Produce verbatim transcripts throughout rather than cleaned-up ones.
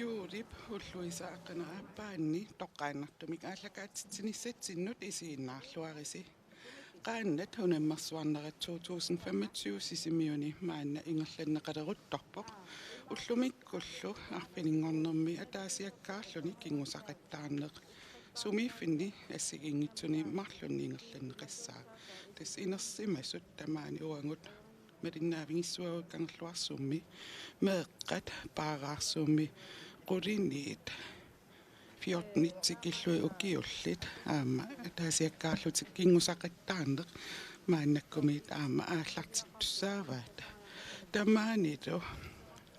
Juulip ulluisa aqqaneq-aappaanni toqqaannartumik aallakaatitsinissatsinnut isiginnaarluarisi. Qaannat unammersuarnerat to tusind femogtyve Sisimiuni maanna ingerlanneqaleruttorpoq. Ullumikkullu arfininngornermi ataasiakkaarluni kinngusaqattaarneq. Sumiiffinni assigiinngitsuni marlunni ingerlanneqassaaq. Tassa inersimasut tamaani uagut malinnaavigissuagut Kangerluarsummi, meeqqat Paaraarsummi, quliniit fjortenit tikillugit ukiullit aamma ataasiakkaarlutik kinngusaqattaarneq maannakkumiit aamma aallartittussaavaat. Tamaanilu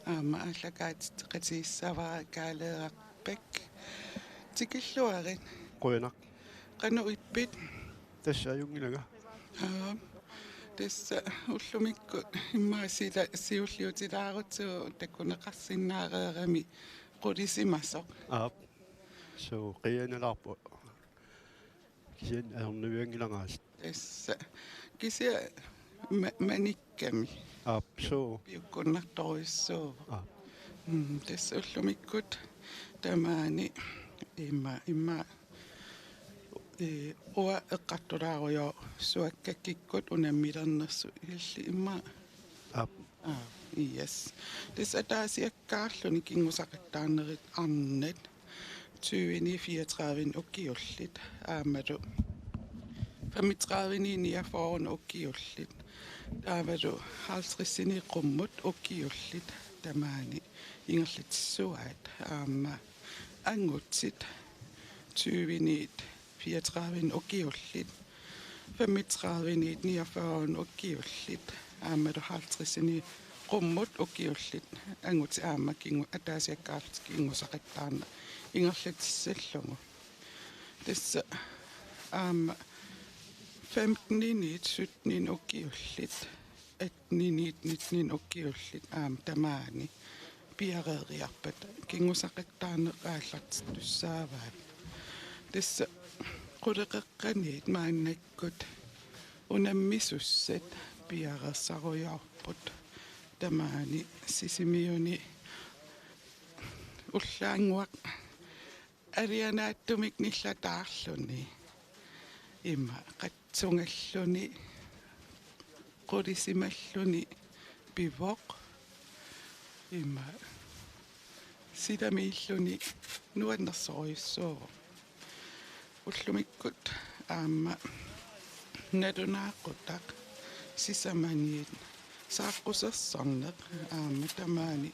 aamma aallakaatitseqatigiissavara Kaaleeraq Bech. Tikilluarit. Qujanaq. Qanoq ippit? Tassa ajunngilanga. Aap. Tassa ullumikkut immaqa sila siulliutilaarutsigu takuneqarsinnaareerami qulisimasoq. Aap. Suu, qiianalaarpoq. Kisianni ajornavianngilangaasiit. Tassa. Kisianni ma-, manikkami. Aap, suu. Piukkunnartorujussuuvoq. Aap. Mm, tassa ullumikkut tamaani imma, imma, ee, uanga eqqartulaarujoorsuakka kikkut unammilernersut illit imma. Aap. Aa, yes. Tassa ataasiakkaarluni kinngusaqattaarnerit arnat tyveni fireogtredive ukiullit aammalu femogtredive niogfyrre ukiullit. Taavalu halvtreds qummut ukiullit tamaani ingerlatissuaat aamma angutit tyveniit fireogtredive ukiullit, femogtredive niogfyrre ukiullit, aammalu halvtreds qummut ukiullit, angutit aamma kingu-, ataasiakkaarlutik kinngusaqattaarneq ingerlatissallugu. Tassa aamma femten sytten ukiullit, atten nitten ukiullit aamma tamaani piareeriarpata kinngusaqattaarneq aallartittussaavaat. Tassa quleqeqqaniit maannakkut unammisussat piareersarujoorput tamaani Sisimiuni ullaannguaq alianaatsumik nillataarluni. Ima qatsungalluni, qulisimalluni pivoq. Ima silamiilluni nuannersorujussuuvoq. Ullumikkut aamma nalunaaqutaq sisamaniit saaqqusersorneq aamma tamaani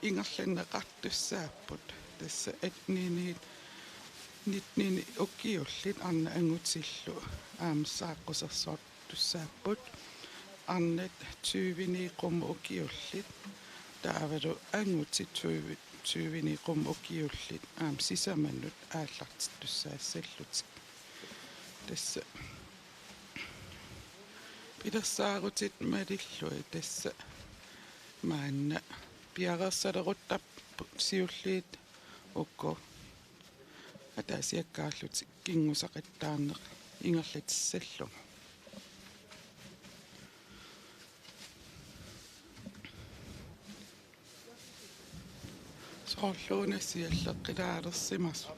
ingerlanneqartussaapput. Tassa atten nitten ukiullit arnat angutillu aamma saaqqusersortussaapput. Arnat tyve qummut ukiullit taavalu angutit tyve, tyve qummut ukiullit aamma sisamanut aallartittussaassallutik. Tassa pilersaarutit malillugit tassa maanna piareersaleruttarput siulliit uku ataasiakkaarlutik kinngusaqattaarneq ingerlatissallugu. Soorluuna sialleqqilaalersimasoq.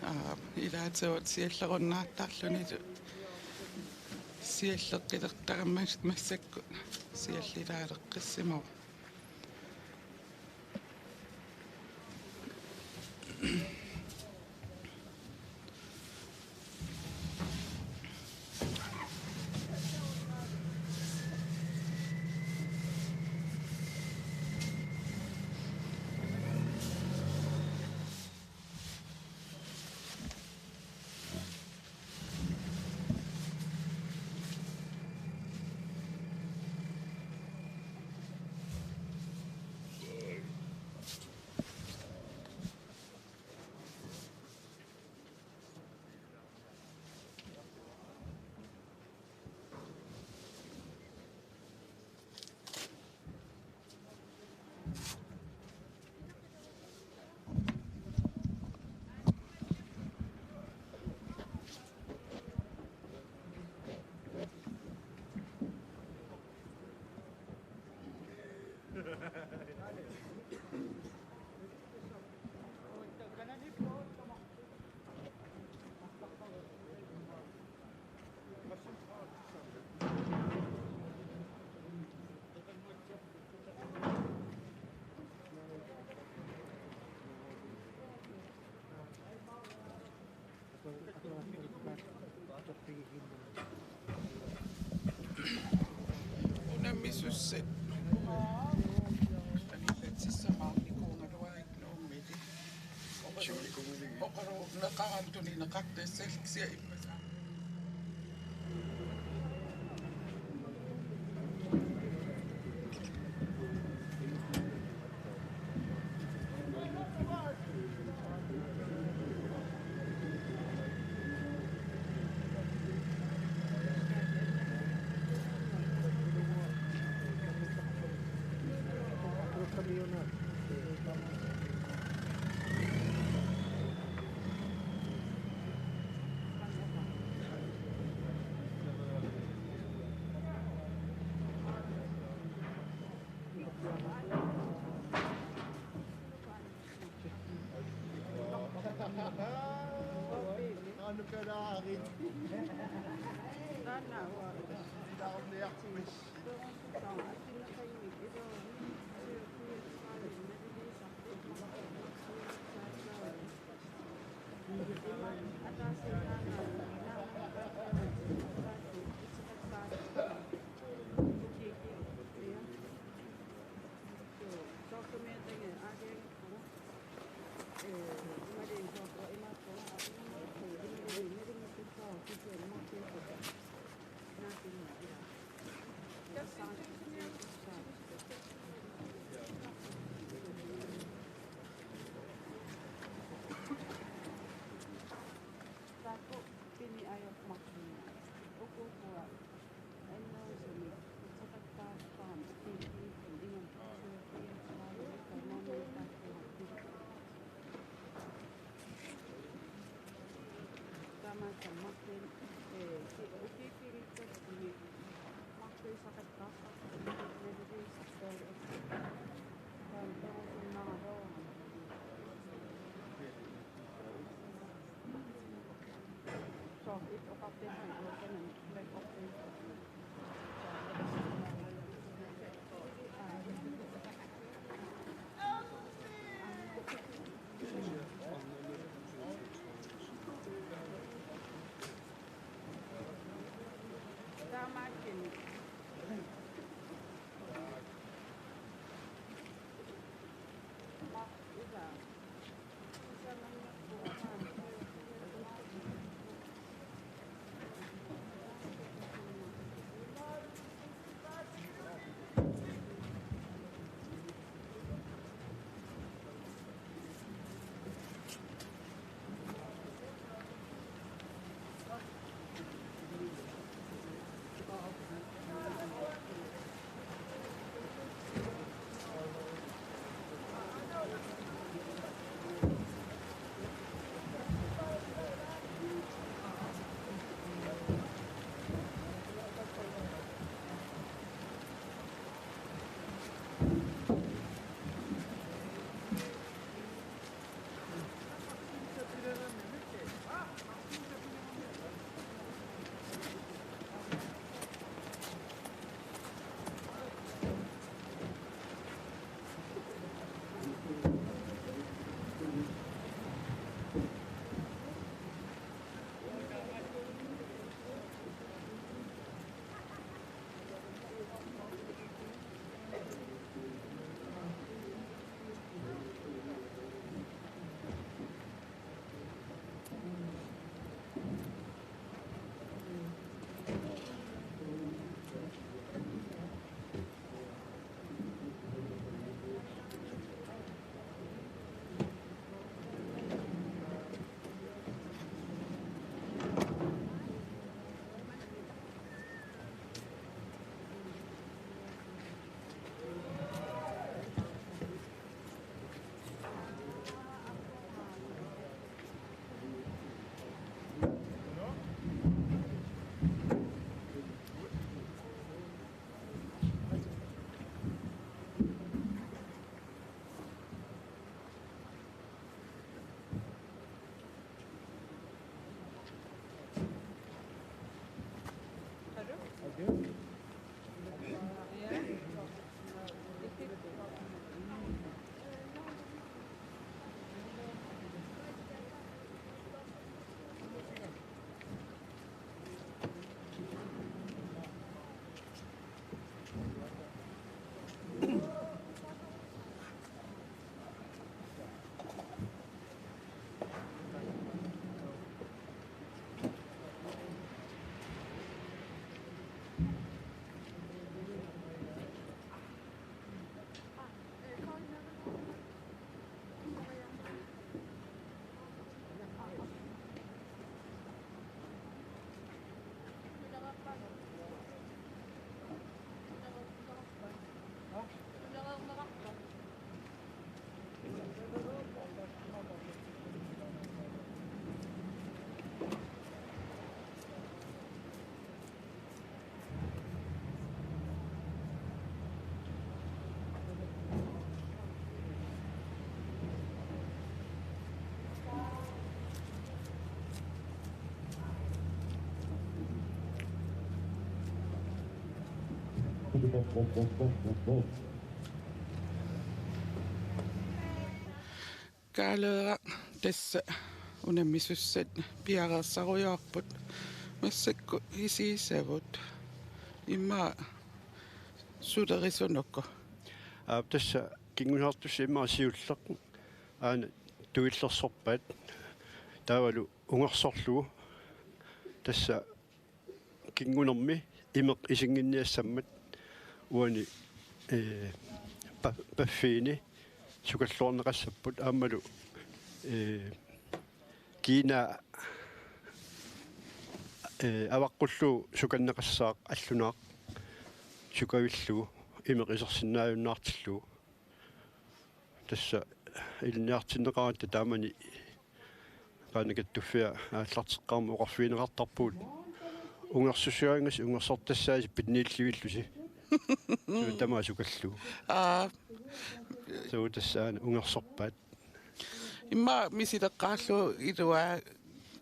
Aa, ilaatigut siallerunnaartarlunilu sialleqqilertarama massakkut siallilaaleqqissimavoq. Sip. Anillatsissamaarnikuugaluarluunniit. Oqalu-, oqaluunneqarami tunineqartussalluni kisianni immaqa. Taakku Kaaleeraq tassa unammisussat piareersarujoorput, massakkut isigisavut immaqa sulerisunuku. Aap, tassa kinguneqartussat immaqa siulleq aana tuillersorpaat taavalu ungersorlugu, tassa kingunermi imeq isinnginniassammat uani, ee, pa-, paffiini sukalluarneqassapput aammalu, ee, kiinaa, ee, avaqqullugu sukanneqassaaq allunaaq sukavillugu imeq isersinnaajunnaartillugu. Tassa ilinniartinneqaratta taamani Qaanakkut Tuffia aallarteqqaarmat oqarfigineqartarpugut: ungersussuaanngas ungersortassaasi pinniillivillusi. Suu tamaat sukallugu. Aa. Suu tassa aana ungersorpaat. Immaqa misileqqaarlugu iluaa.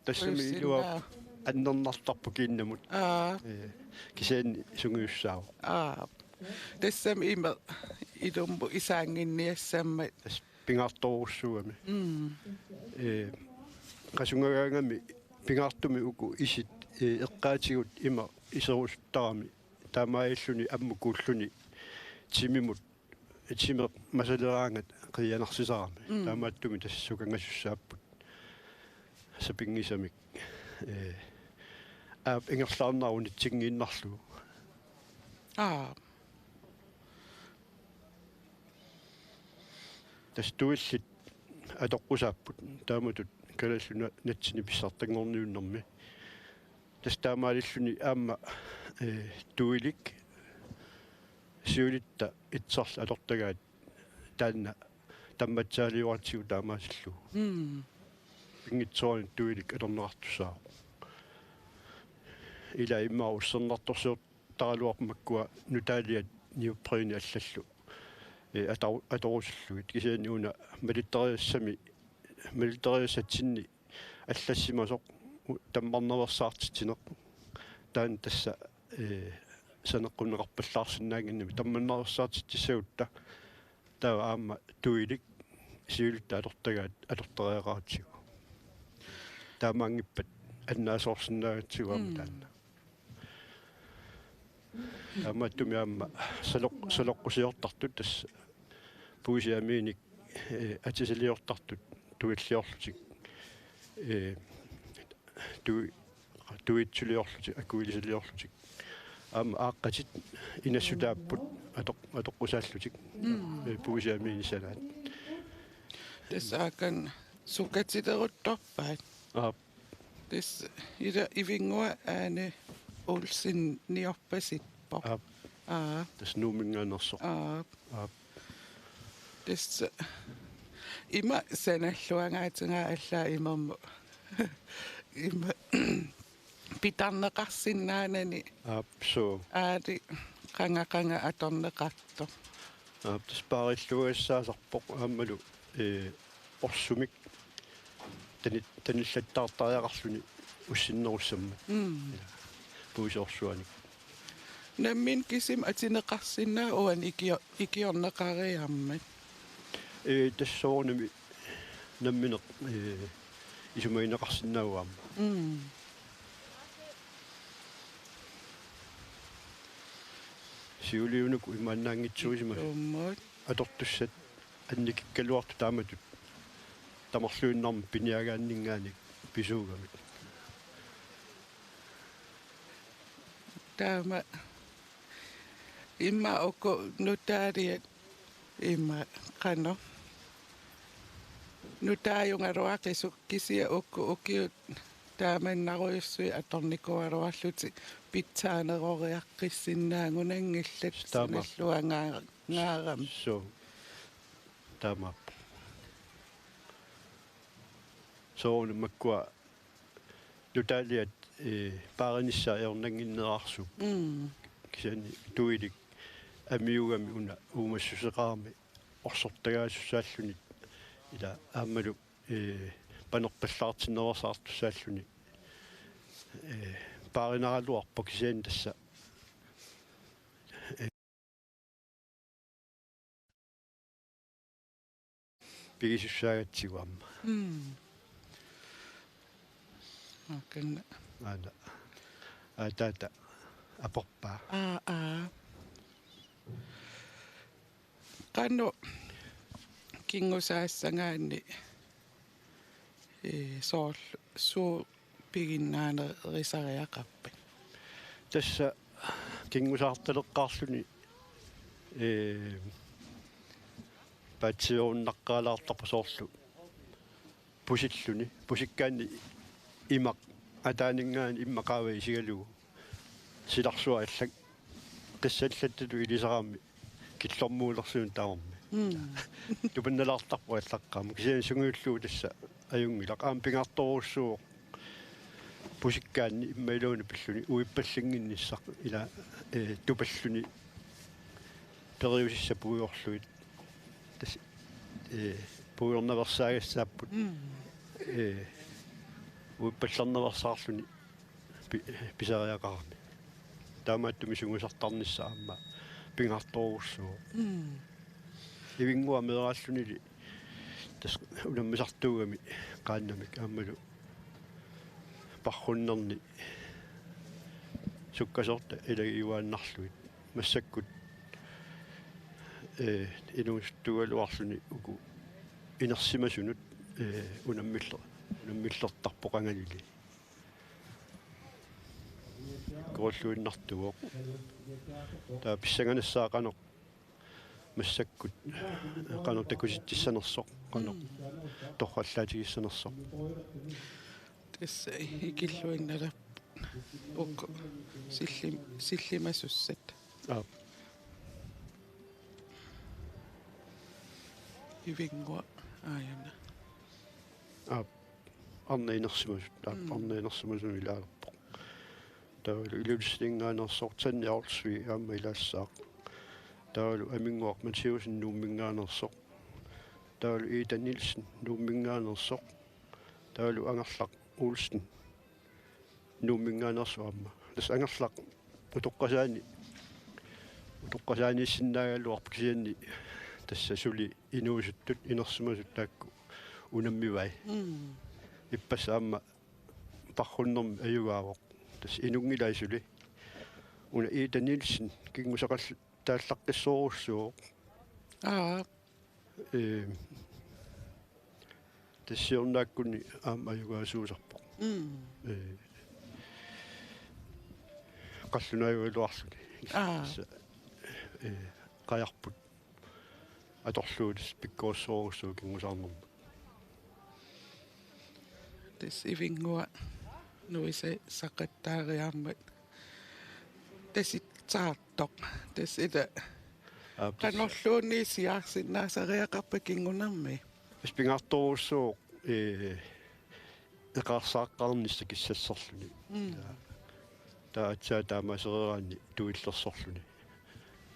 Tassami iluaa. Uissinnaavoq. Annernartarpoq kiinnamut. Aa. Ee, kisianni sungiussaavoq. Aa. Tassami imeq ilummut isaannginniassammat. Tassa pingaartorujussuugami. Mm. Ee, qasungagaangami pingaartumik uku isit, ee, eqqaatigut imeq iserusuttarami. Taamaalilluni ammukuulluni timimut, timeq masaleraangat qiianarsisarami. Mm. Taamaattumik tassa sukangasussaapput. Sapinngisamik. Ee, aap ingerlaarnera unitsinngiinnarlugu. Aa. Tassa tuillit atoqqusaapput taamatut Kalaallit Nunaanni pissartanngorniunnermi. Tassa taamaalilluni aamma, ee, tuilik siulitta itserlu atortagaat taanna tammatsaalioratigu taamaasillugu. Mm. Pinngitsoorani tuilik atorneqartussaavoq. Ila immaqa ussernartorsior- taraluarput makkua nutaaliat neopreni allallu, ee, ator-, atorusillugit. Kisianni una malitteriassami, malitteriassatsinni allassimasoq u-, tammarnaveersaartitsineq. Taanna tassa, ee, saneqqunneqarpallaarsinnaannginnami tammarnaveersaartitsissagutta. Taava aamma tuilik siulitta atortagaat atortariaqaratsigu. Taamaanngippat annaasoorsinnaagatsigu aamma. Mm. Taanna. Taamaattumik aamma saloq-, saloqqusiortartut tassa puisip amiinik, ee, atisaliortartut tuilliorlutik, ee, tui-, tuitsuliorlutik, akuilisaliorlutik. Aamma aaqqatit inassutaapput atoq-, atoqqusaallutik. Mm. Ee, puisip amiinik sanaat. Tassa aamma sukatileruttorpaat. Aap. Tassa ila Ivinnguaq Ane Olsen niorpasippoq. Aap. Aa. Tassa Nuumminngaanneersoq. Aap. Aap. Tassa ima sanalluangaatigaa allaat imermut. Ima pitarneqarsinnaanani. Aap, suu. Aali qanga qanga atorneqartoq. Aap, tassa paarilluagassaasarpoq aammalu, ee, orsumik tani-, tanillattaartariaqarluni ussinnerussammat. Mm. Puisorsuanik. Nammineq kisimi atineqarsinnaavoq uani ikio-, ikiorneqariarmat. Ee, tassa soorunami nammineq, ee, isumagineqarsinnaavoq aamma. Mm. Siuliunuku imaannaanngitsuusimasut. Tuummoot. Atortussat annikikkaluartut taamatut tamarluinnarmik piniagaanninngaanniit pisuugamik. Taama immaqa uku nutaaliat immaqa qanoq nutaajugaluaqisut kisianni uku ukiut taamannarujussuit atornikuugaluarlutik pitsaaneroriaqqissinnaanngillat. Taama. Sanalluangaa-, ngaarami. Suu. Taamaappoq. Soorunami makkua nutaaliat, ee, paarinissaat ajornannginnerarsuupput. Mm. Kisianni tuilik amiugami una uumassuseqarami orsortagaasussaalluni ila aammalu, ee, panerpallaartinnerusaartussaalluni, ee, paarinaraluarpoq kisianni tassa, ee, pigisussaagatsigu aamma. Mm. Akanna. Aana. Aataata aporpaa. Aa, aa. Qanoq kinngusaassagaanni, ee, soorlu suut piginnaanerisariaqarpat? Tassa kinngusartaleqqaarluni, ee, paatsiveerunnaqqaalaartarpoq soorlu pusilluni, pusikkaanni imaq ataaninngaanniit immaqa qaava isigalugu. Silarsuaq allak qissallattutut ilisarami killormuulersunut tamarmi. Mm. Tupannalaartarpoq allaqqammat. Kisianni sungiullugu tassa ajunngilaq. Aamma pingaartorujussuuvoq pusikkaanni immaqa iluani pilluni uippallinnginnissaq ila, ee, tupalluni periusissat puigorlugit. Tassa, ee, puigornaveersaagassaapput. Mm. Ee, uippallernaveersaarluni pi-, pisariaqarami. Taamaattumik sungiusartarnissaq aamma pingaartorujussuuvoq. Mm. Ivinnguaq meeraallunili tassa unammisartuugami qaannamik aammalu parrunnerni sukkasoortat ilagiuaannarlugit. Massakkut, ee, inuusuttuugaluarluni uku inersimasunut, ee, unammiller-, unammillertarpoq qangalili. Pikkorilluinnartuuvoq. Taava pissanganassaaq qanoq massakkut qanoq takusitsissanersoq, qanoq torrallaatigissanersoq. Tassa ikilluinnarput uku sillim-, sillimasussat. Aap. Ivinnguaq aajuna. Aap. Arnaq inersimasut, aap, mm, arnaq inersimasunut ilaalerpoq. Taavalu Ilulissaninngaanneersoq, Sanne Olsvig aamma ilaassaaq. Taavalu Aminnguaq Mathiussen Nuumminngaanneersoq. Taavalu Ida Nielsen Nuumminngaanneersoq. Taavalu Angerlaq Olsen Nuumminngaanneersoq aamma. Tassa Angerlaq utoqqasaani, utoqqasaaniissinnaagaluarpoq kisianni tassa suli inuusuttut inersimasut taakku unammivai. Mm. Ippassaq aamma parrunnermi ajugaavoq. Tassa inunngilai suli. Una Ida Nielsen kinngusaqattaallaqqissorujussuuvoq. Aa. Ee, tassa siornaakkunni aamma ajugaasuusarpoq. Mm. Ee, qallunaajugaluarluni. Aa. Tassa, ee, qajarput atorlugu tassa pikkorissorujussuuvoq kinngusarnermut. Tassa Ivinnguaq nuisaqattaariarmat tasitsaartoq. Tassa ila, aap, tassa qanorluunniit siaarsinnaasariaqarpat kingunermi? Tassa pingaartorujussuuvoq, ee, eqaarsaaqqaarnissaq kissassarluni. Mm. Taava, taava aatsaat taamaasereeraanni tuillersorluni.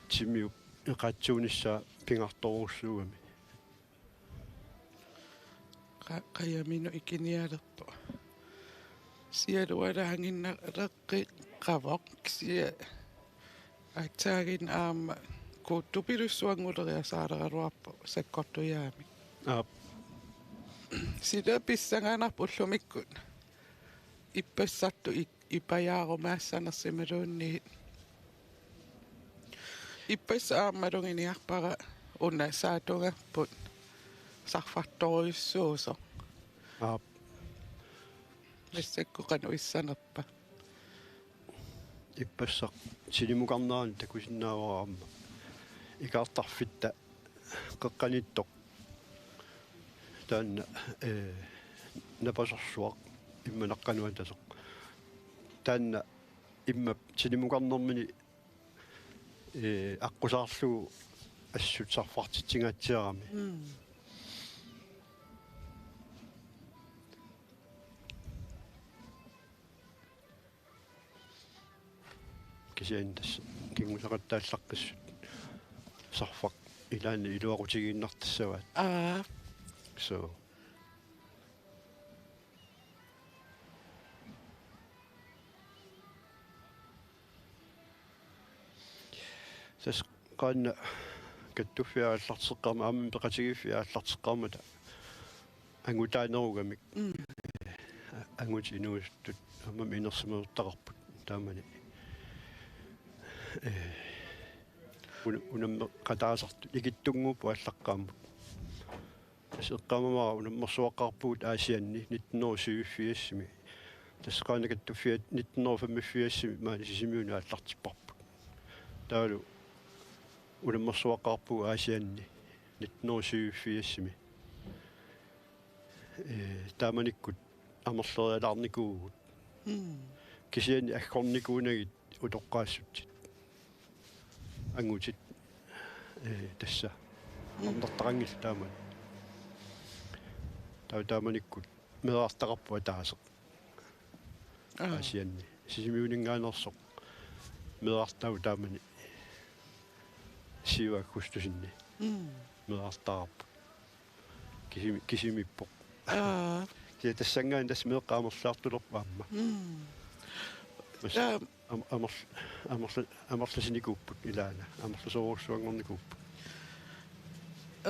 Timiup eqaatsuunissaa pingaartorujussuugami. Qa-, qajaminut ikinialerpoq. Sialualaannginnaleqqikkaavoq, kisianni aatsaaginnaq aamma kuuttupilussuannguleriasaaleraluarpoq sakkortujaamik. Aap. Sila pissanganarpoq ullumikkut. Ippassartut i-, ipajaarumaassanersimaluunniit. Ippassaq aamma maluginiarpara una saatungaarput sarfartorujussuusoq. Aap. Massakkut qanoq issanerpa? Ippassaq silimukarnerani takusinnaavara aamma. Ikaartarfitta qeqqaniittoq. Taanna, ee, napasorsuaq immaqa naqqanuatasoq. Taanna immap silimukarnermini, ee, aqqusaarlugu assut sarfartitsingaatsiarami. Mm. Kisianni tassa kinngusaqattaallaqqissut sarfaq ilaanni iluaqutigiinnartassavaat. Aa. So. Tassa qaannat kattuffiat aallarteqqaarmat aamma peqatigiiffiat aallarteqqaarmata angutaanerugamik. Mm. Angutit inuusuttut aammami inersimasortaqarput taamani. Ee, una-, unammeqataasartut ikittunnguupput aallaqqaammut. Tassa eqqaamavara unammersuaqqaarpugut Aasianni nitten hundrede syvogfirsimi. Tassa qanoq Kattuffiat nitten hundrede femogfirsimi maani Sisimiuni aallartipparput. Taavalu unammersuaqqaarpugut Aasianni nitten hundrede syvogfirsimi. Ee, taamanikkut amerlerialaarnikuuvugut. Mm. Kisianni aggornikuunagit utoqqaassutsit. Angutit, ee, tassa. Mm. Arnartaqanngillat taamani. Taava taamanikkut meerartaqarpoq ataaseq. Aa. Aasianni. Sisimiuninngaanneersoq meerartaavoq taamani syv augustisinni. Mm. Meerartaqarpoq. Kisimi-, kisimiippoq. Aa. Kisianni tassanngaanniit tassa meeqqat amerliartulerput aamma. Mm. Mas-, aa, am-, amerl-, amerl-, amerlasinikuupput ilaana. Amerlasoorujussuanngornikuupput.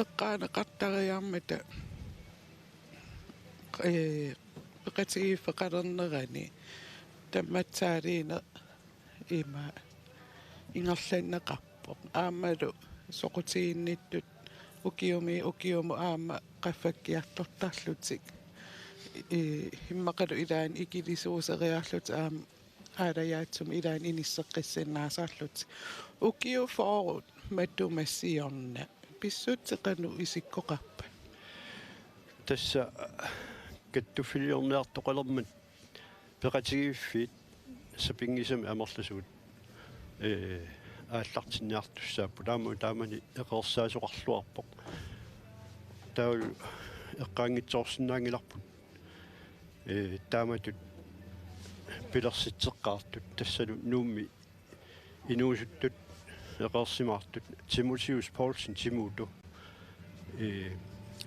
Eqqaaneqartariarmata, ee, peqatigiiffeqalernerani tammatsaaliineq ima ingerlanneqarpoq. Aammalu soqutiginnittut ukiumi ukiumut aamma qaffakkiartortarlutik. I-, immaqalu ilaanni ikilisuuseriarlutik aamma aalajaatsumik ilaanni inisseqqissinnaasarlutik. Ukiut fyrre matuma siorna pissutsit qanoq isikkoqarpat? Tassa kattuffiliorniartoqalermat peqatigiiffiit sapinngisamik amerlasuut, ee, aallartinniartussaapput. Taama taamani eqeersaasoqarluarpoq. Taavalu eqqaanngitsoorsinnaanngilarput, ee, taamatut pilersitseqqaartut, tassalu Nuummi inuusuttut eqeersimaartut Timotheus Poulsen Timutu, ee,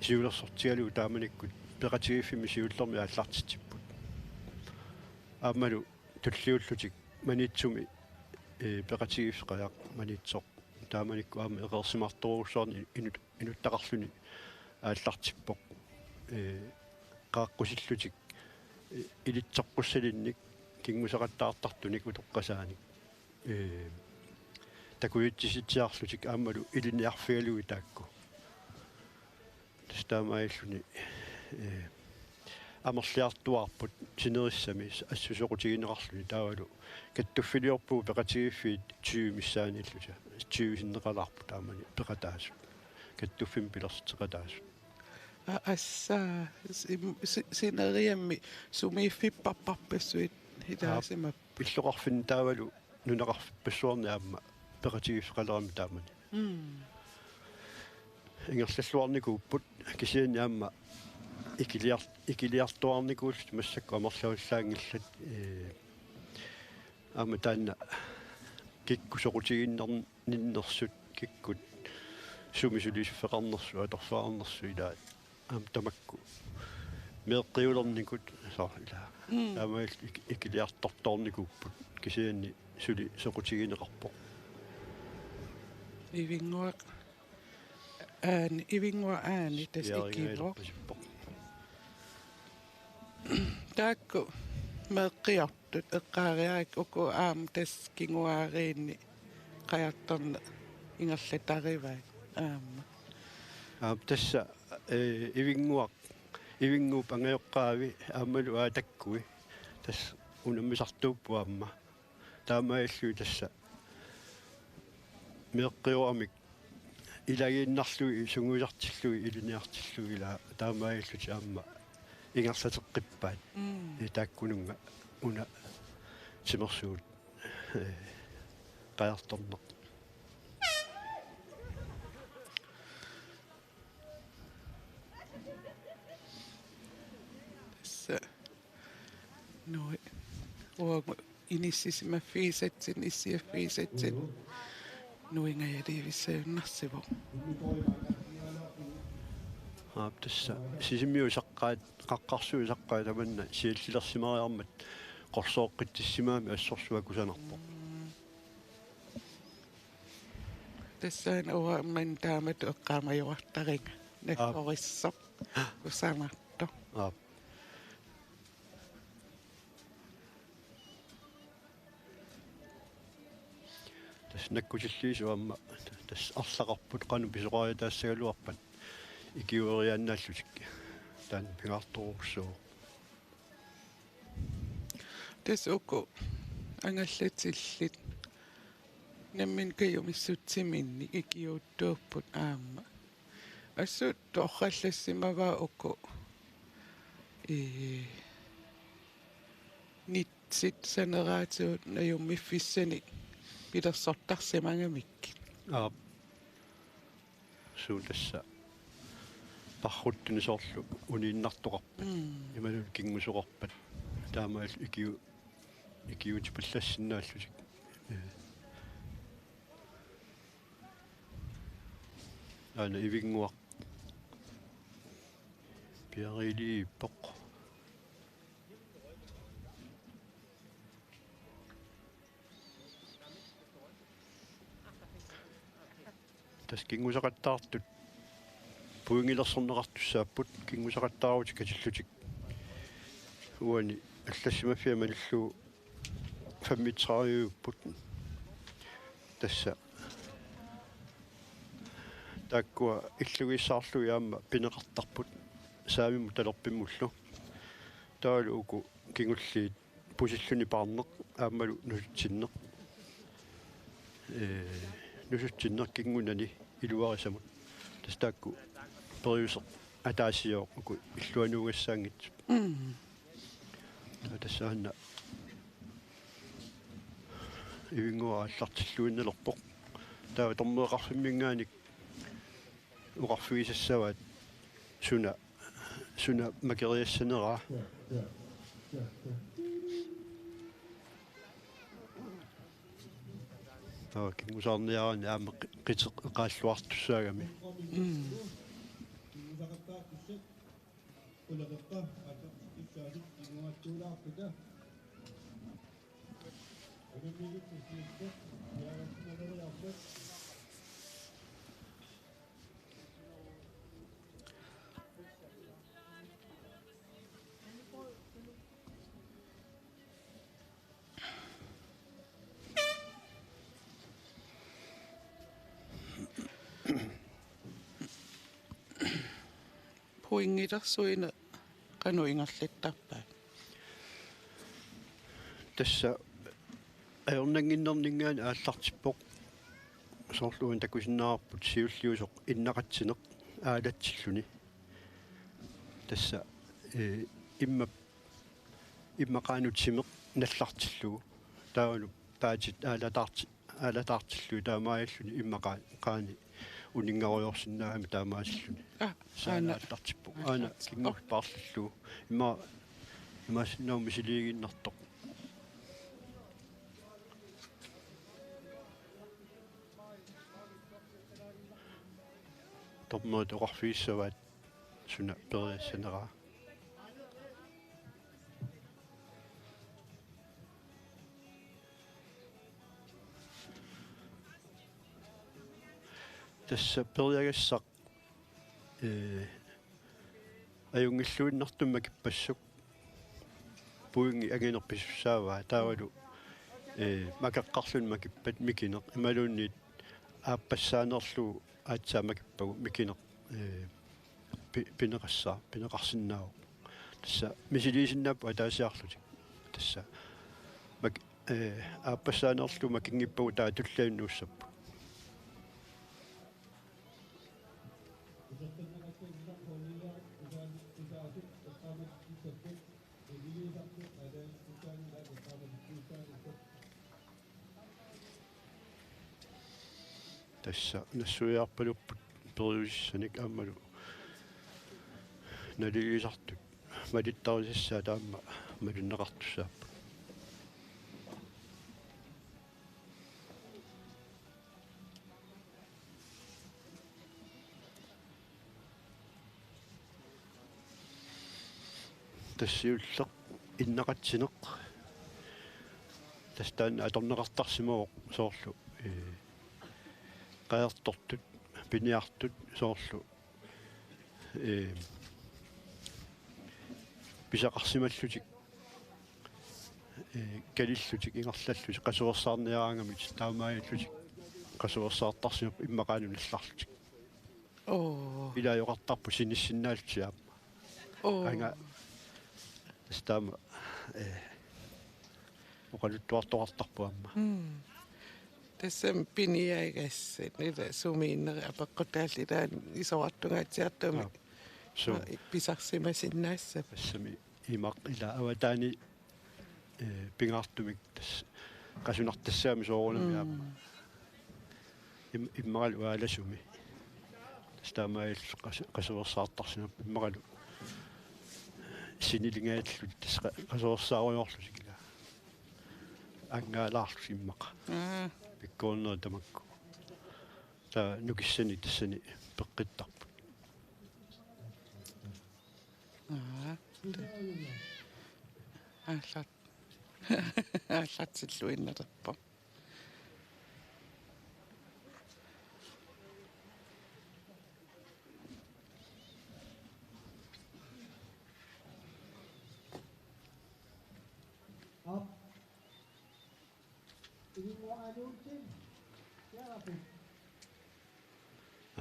siulersortigalugu taamanikkut peqatigiiffimmi siullermi aallartitsipput. Aammalu tulliullutik Maniitsumi, ee, peqatigiiffeqajaq Maniitsoq taamanikkut aamma eqeersimaartorujussuarnik inut-, inuttaqarluni aallartippoq. Ee, qaaqqusillutik, ee, ilitsoqqussalinnik kinguseqattaartartunik utoqqasaanik, ee, takujutsitsiarlutik aammalu ilinniarfigalugit taakku. Tassa taamaalilluni, ee, amerliartuaarput sinerissami assut soqutigineqarluni taavalu kattuffiliorpugut peqatigiiffiit tyve missaaniilluta. Tyve sinneqalaarput taamani peqataasut. Kattuffimmi pilersitseqataasut. A-, assa, sim-, si-, sineriammi sumiiffipparparpassuit ilaasimap. Aap, illoqarfinni taavalu nunaqarfippassuarni aamma peqatigiiffeqalerami taamani. Mm. Ingerlalluarnikuupput kisianni aamma ikiliar-, ikiliartuaarnikuullutik massakkut amerlavallaanngillat, ee, aamma taanna kikkut soqutiginninnersut, kikkut sumi suliffeqarnersut, atorfeqarnersut ilaat. Aamma tamakku meeqqiulernikut, soorlu ilaa. Mm. Taamaalillutik ik-, ikiliartortoornikuupput. Kisianni suli soqutigineqarpoq. Ivinnguaq Aani, Ivinnguaq Aani tassa ikivoq. Siaringaalerpasippoq. Taakku meeqqiortut eqqaariarakku uku aamma tassa kinguaariinni qajartorneq ingerlatarivaat aamma. Aap, tassa, ee, Ivinnguaq, Ivinnguup angajoqqaavi aammalu Aatakkui tassa unammisartuupput aamma. Taamaalilluni tassa meeqqioramik ilagiinnarlugit sungiusartillugit ilinniartillugit ilaa taamaalillutik aamma ingerlateqqippaat. Mm. Ee, taakkununnga una timersuut, ee, qajartorneq. Tassa. Nui. Uagut inissisimaffigisatsinnik, issiaffigisatsinnik. Nuingajaliivissajunnaarsivoq. Aap, tassa. Sisimiut saqqaat, qaqqarsuit saqqaat tamanna siallilersimariarmat qorsooqqitsisimagami assorsuaq kusanarpoq. Tassaana uanga manna taamatut eqqaamajuartaringa. Aap. Naggorissoq. Kusanartoq. Aap. Tassa nakkutilliisoq aamma tassa arlaqarput qanoq pisoqariataassagaluarpat ikiueriaannaallutik. Taanna pingaartorujussuuvoq. Tassa uku angallatillit nammineq kajumissutsiminnik ikiuuttuupput aamma. Assut torrallassimavaa uku, ee, nitsit saneraatigut najummiffissanik pilersortarsimagamikkit. Aap. Suut tassa parruttunik soorlu uniinnartoqarpat. Mm. Imaluunniit kinngusoqarpat. Taamaallu ikiu-, ikiuutipallassinnaallutik. Ee. Aana Ivinnguaq piariiliippoq. Tassa kinngusaqattaartut pointilersorneqartussaapput, kinngusaqattaarutit katillutik. Uani allassimaffiat malillugu femogtredive-upput. Tassa taakkua illugiissaarlugit aamma pineqartarput saamimmut talerpimmullu. Taavalu uku kingulliit pusilluni paarneq aammalu nusutsinneq. Ee, nusutsinneq kinngunani iluarisamut. Tassa taakku periuseq ataasiooq uku illuanuugassaanngitsut. Mm. Tassa aana Ivinnguaq aallartilluinnalerpoq. Taava dommereqarfimminngaanniit oqarfigisassavaat suna, suna makeriassaneraa. Taava kinngusaarniaraanni aamma qi-, qiteq eqaalluartussaagami. Mm. Pointilersuineq qanoq ingerlattarpaat? Tassa ajornannginnerninngaanniit aallartippoq. Soorlu uani takusinnaavarput siulliusoq innaqatsineq aalatsilluni. Tassa, ee, imma-, immaqaanut timeq nallartillugu. Taavalu paatit aalataarti-, aalataartillugit taamaalilluni immaqaa-, qaani uninngarujoorsinnaagami taamaasilluni. Aa, saana aana aallartippoq. Aana aallartippoq. Kinnguaq paarlillugu. Ima-, imaassinnaavoq misiliiginnartoq. Dommerit oqarfigissavaat suna periassaneraa. Tassa periagassaq, ee, ajunngilluinnartumik makippassuk pointit angineq pisussaavaa taavalu, ee, makeqqarluni makippat mikineq imaluunniit aappassaanerlugu aatsaat makippagu mikineq, ee, pi-, pineqassaa-, pineqarsinnaavoq. Tassa misiliisinnaapput ataasiarlutik. Tassa mak-, ee, aappassaanerlugu makinngippagu taava tullianut nuussapput. Tassa nassuiarpalupput periusissanik aammalu naligiisartut malittarisassaat aamma malinneqartussaapput. Tassa siulleq innaqatsineq. Tassa taanna atorneqartarsimavoq soorlu, ee, qajartortut, piniartut soorlu, ee, pisaqarsimallutik, ee, kalillutik ingerlallutik qasuersaarniaraangamik taamaalillutik qasuersaartarsimapput immaqaana nallarlutik. Oo. Ilaajoqartarput sinissinnaallutik aamma. Oo. Anga taama, ee, oqaluttuartoqartarpoq aamma. Mm. Tassami piniagassat, ila sumiinneri apeqqutaallit ilaanni isorartungaatsiartumik. Aap. Suu. Pisarsimasinnaassapput. Tassami imaq ila avataani, ee, pingaartumik tassa qasunartassaammat soorunami aamma. Mm. Im-, immaqalu aalasumi. Tassa taamaalillutik qas-, qasuersaartarsimapput immaqalu. Sinilingajallutik tassa qa-, qasuersaarujoorlutik ila. Angaalaarlutik immaqa. Mm. Pikkorinnerit tamakku. Taava nukissanik tassani peqqittarput. Aa. Aallar-, aallartilluinnalerpoq.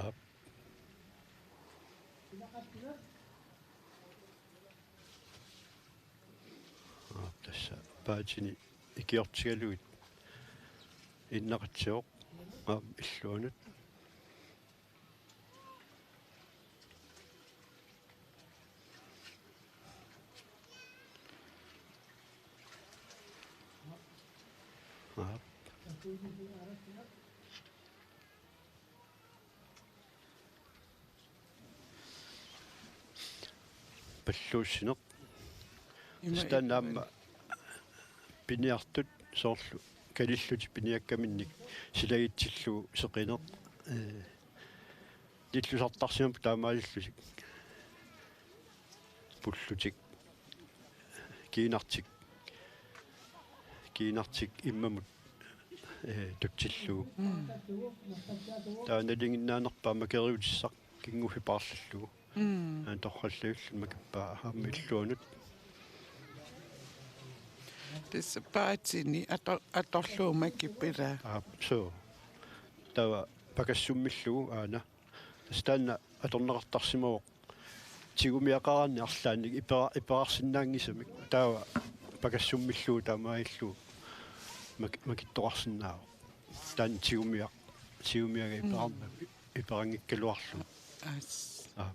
Aap. Aap, tassa paatini ikiortigalugit inneqatsivoq. Aap, illuanut. Aap. Palluussineq. Ima taanna aamma piniartut soorlu kalillutik piniakkaminnik silagitsillugu seqineq, ee, nillusartarsimapput taamaalillutik. Pullutik, kiinartik, kiinartik immamut, ee, tutsillugu. Mm. Taava nalinginnaanerpaaq makeriutissaq kinguffik paarlallugu. Mm. Aana torrallagilluni makippaa aamma illuanut. Tassa paatini ator-, atorlugu makippaa. Aap, suu. Taava pakassummillugu aana. Tassa taanna atorneqartarsimavoq tigumiaqaraanni arlaannik ipera-, iperarsinnaanngisamik. Taava pakassummillugu taamaalillugu mak-, makittoqarsinnaavoq. Taanna tigumiaq-, tigumiaga iperarna-, iperanngikkaluarlugu. Aas. Aa.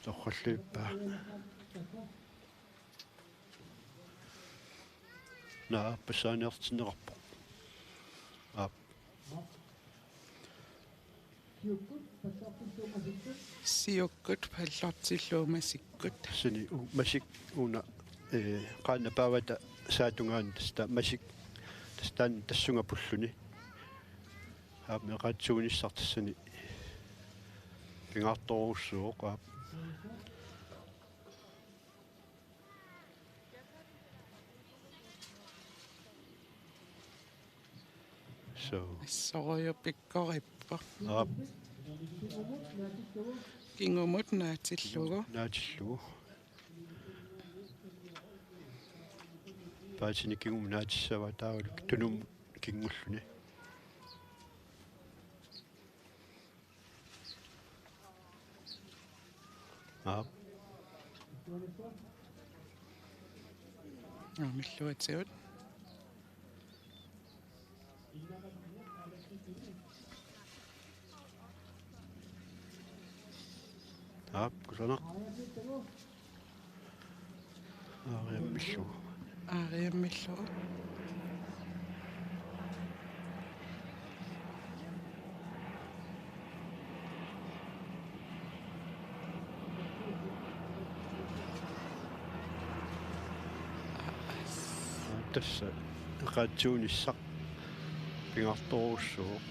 Torrallippaa. Naa, aappassaaniartinneqarpoq. Aap. Siukkut pallortillugu masikkut. Sini u-, masik una, ee, qaannat paavata saatungaani tassa masik. Tassa taanna tassunga pulluni. Aap, meeqqat suunissaq tassani. Pingaartorujussuuvoq, aap. So. Assorujuk pikkorippoq. Aap. Kingumut naatillugu. Naatillugu. Paatini kingumut naatissavaa taavalu tunumut kingulluni. Aap. Aamilluatigut. Aap, kusanaq. Aariammillugu. Aariammillugu. Tassa eqaatsuunissaq pingaartorujussuuvoq.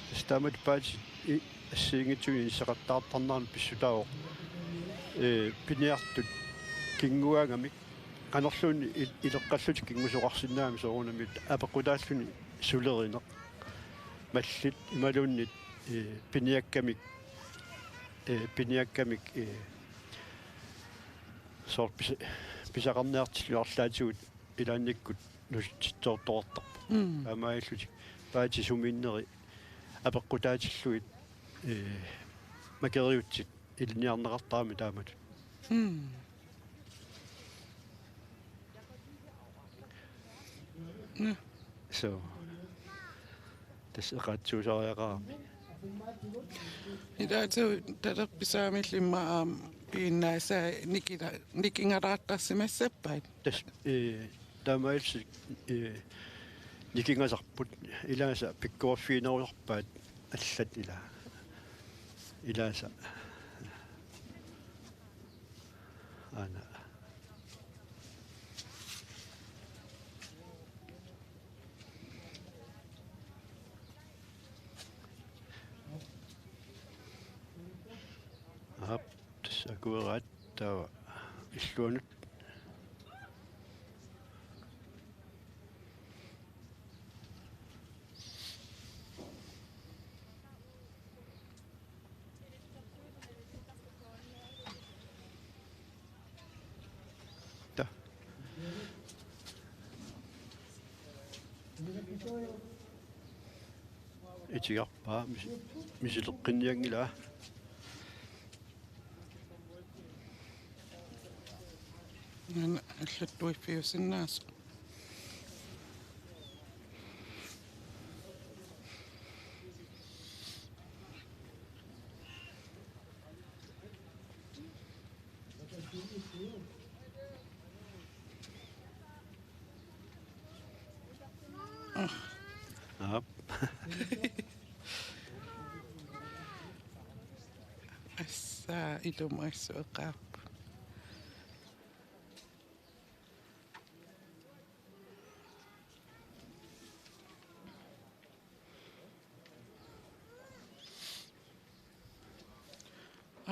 Tassa taamatut paatit i-, assigiinngitsunik inissaqattaartarneranut pissutaavoq, ee, piniartut kinguaagamik qanorluunniit il-, ileqqallutik kingusoqarsinnaagamik soorunami apeqqutaalluni sulerineq. Mallit imaluunniit, ee, piniakkamik ee, piniakkamik, ee, soorlu pisa-, pisaqarniartillugit arlaatigut ilaannikkut nusutsitsoortoqartarput. Mm. Taamaalillutik paatsit sumiinneri apeqqutaatillugit, ee, makeriutsit ilinniarneqartaramik taamatut. Mm. Mm. So. Tassa eqaatsuusariaqarami. Ilaatigut talerpisaamillu immaqa aamma piginnaasaat nikila-, nikingalaartarsimassappat. Tassa, ee, taamaalillutik, ee, nikingasarput. Ilaasa pikkoriffiginerusarpaat allat ila-. Ilaasa. Aana. Aap, tassa akueraat taava illuanut. Ta. Itigarpaa mis-, misileqqinnianngilaa. Aana allattuiffiusinnaasoq. Aap. Assa, ilumoorsuaq eqaarput.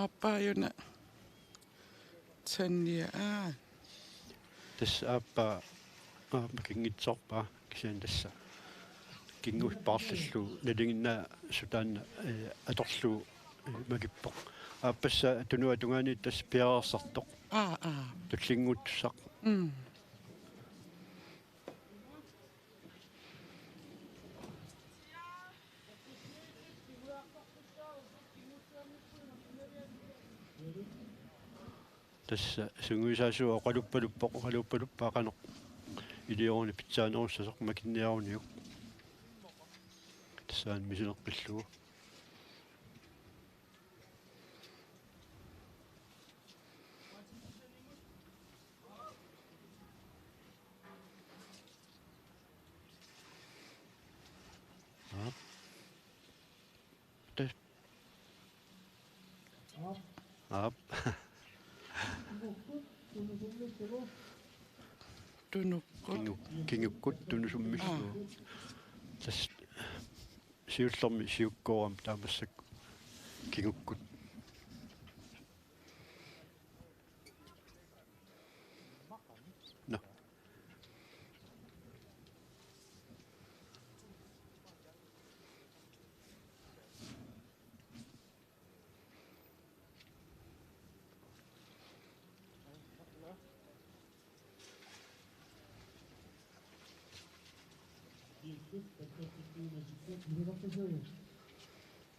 Aappaajuuna Tanja, aa. Tassa aappaa, aa, makinngitsoorpaa kisianni tassa kinguippaarlillu nalinginnaasut taanna, ee, atorlugu, ee, makippoq. Aappassaa tunuata tungaaniittut tassa piareersartoq. Aa, aa. Tullinnguuttussaq. Mm. Tassa sungiusaasuuvoq oqaluppaluppoq, oqaluppaluppoq qanoq ilioruni pitsaanerussasoq makinniaruniuk. Tassa aana misileqqillugu. Aap. Te-, aap. Tunukkut. Kingu-, kingukkut tunusummillu. Aa. Tassa siullermik siukkoorami taamaassaq kingukkut. Nå.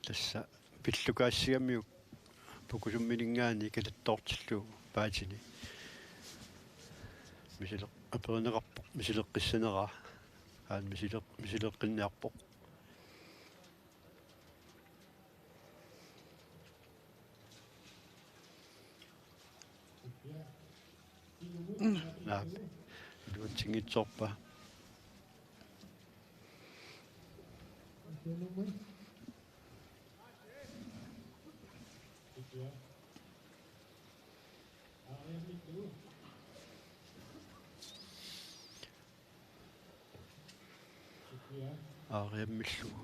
Tassa pillukaassigamikku pukusummininngaanniit katattoortillugu paatini. Misileq-, aperineqarpoq misileqqissaneraa. Aana misileq-, misileqqinniarpoq. Naamik. Iluatsinngitsoorpaa. Aariammillugu.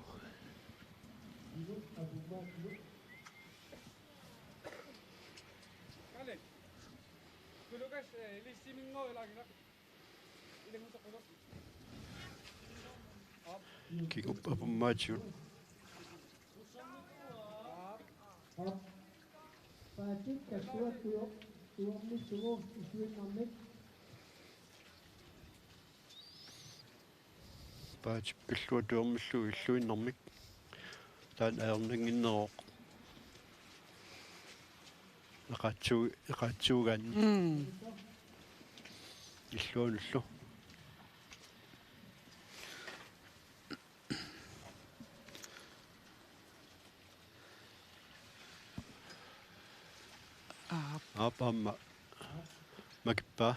Kingup apummaatigut. Paatip Kalluat tuo-, tuormissugu illuinnarmik. Paatip Kalluat tuormissugu illuinnarmik. Taanna ajornannginneroq. Eqaatsu-, eqaatsuugaanni. Mm. Illuanullu. Aap. Aap, aamma makippaa.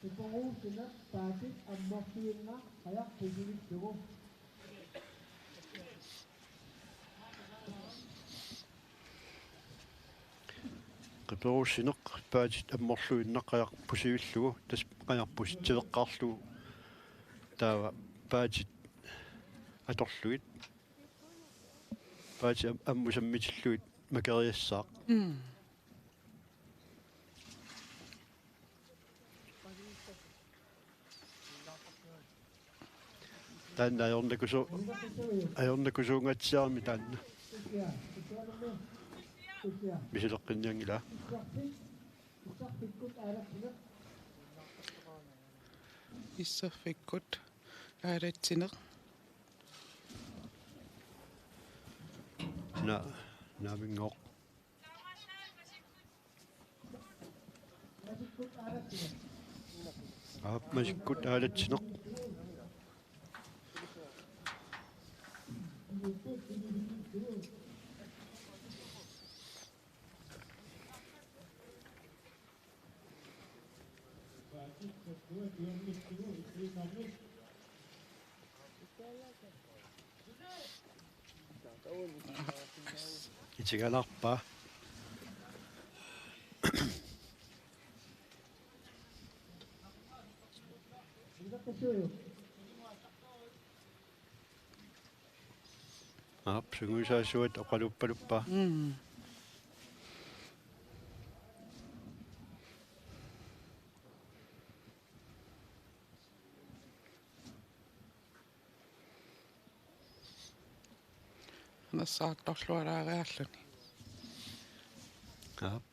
Qiporuussineq Paatip ammorluinnaq qajaq pusivillugu. Qiporuussineq Paatip ammorluinnaq qajaq pusivillugu, tassa qajaq pusitsiveqqaarlugu taava Paatip atorlugit. Paatip am-, ammut sammitillugit makeriassaaq. Mm. Taanna ajornakusu-, ajornakusuungaatsiarami taanna. Misileqqinnianngilaa. Issarfikkut aalatsineq. Na-, naamingooq. Aap, masikkut aalatsineq. Itigalaarpaa. Aap, sungiusaasuat oqaluuppaluppaa. Mm. Nassaartorlualaariarluni. Aap.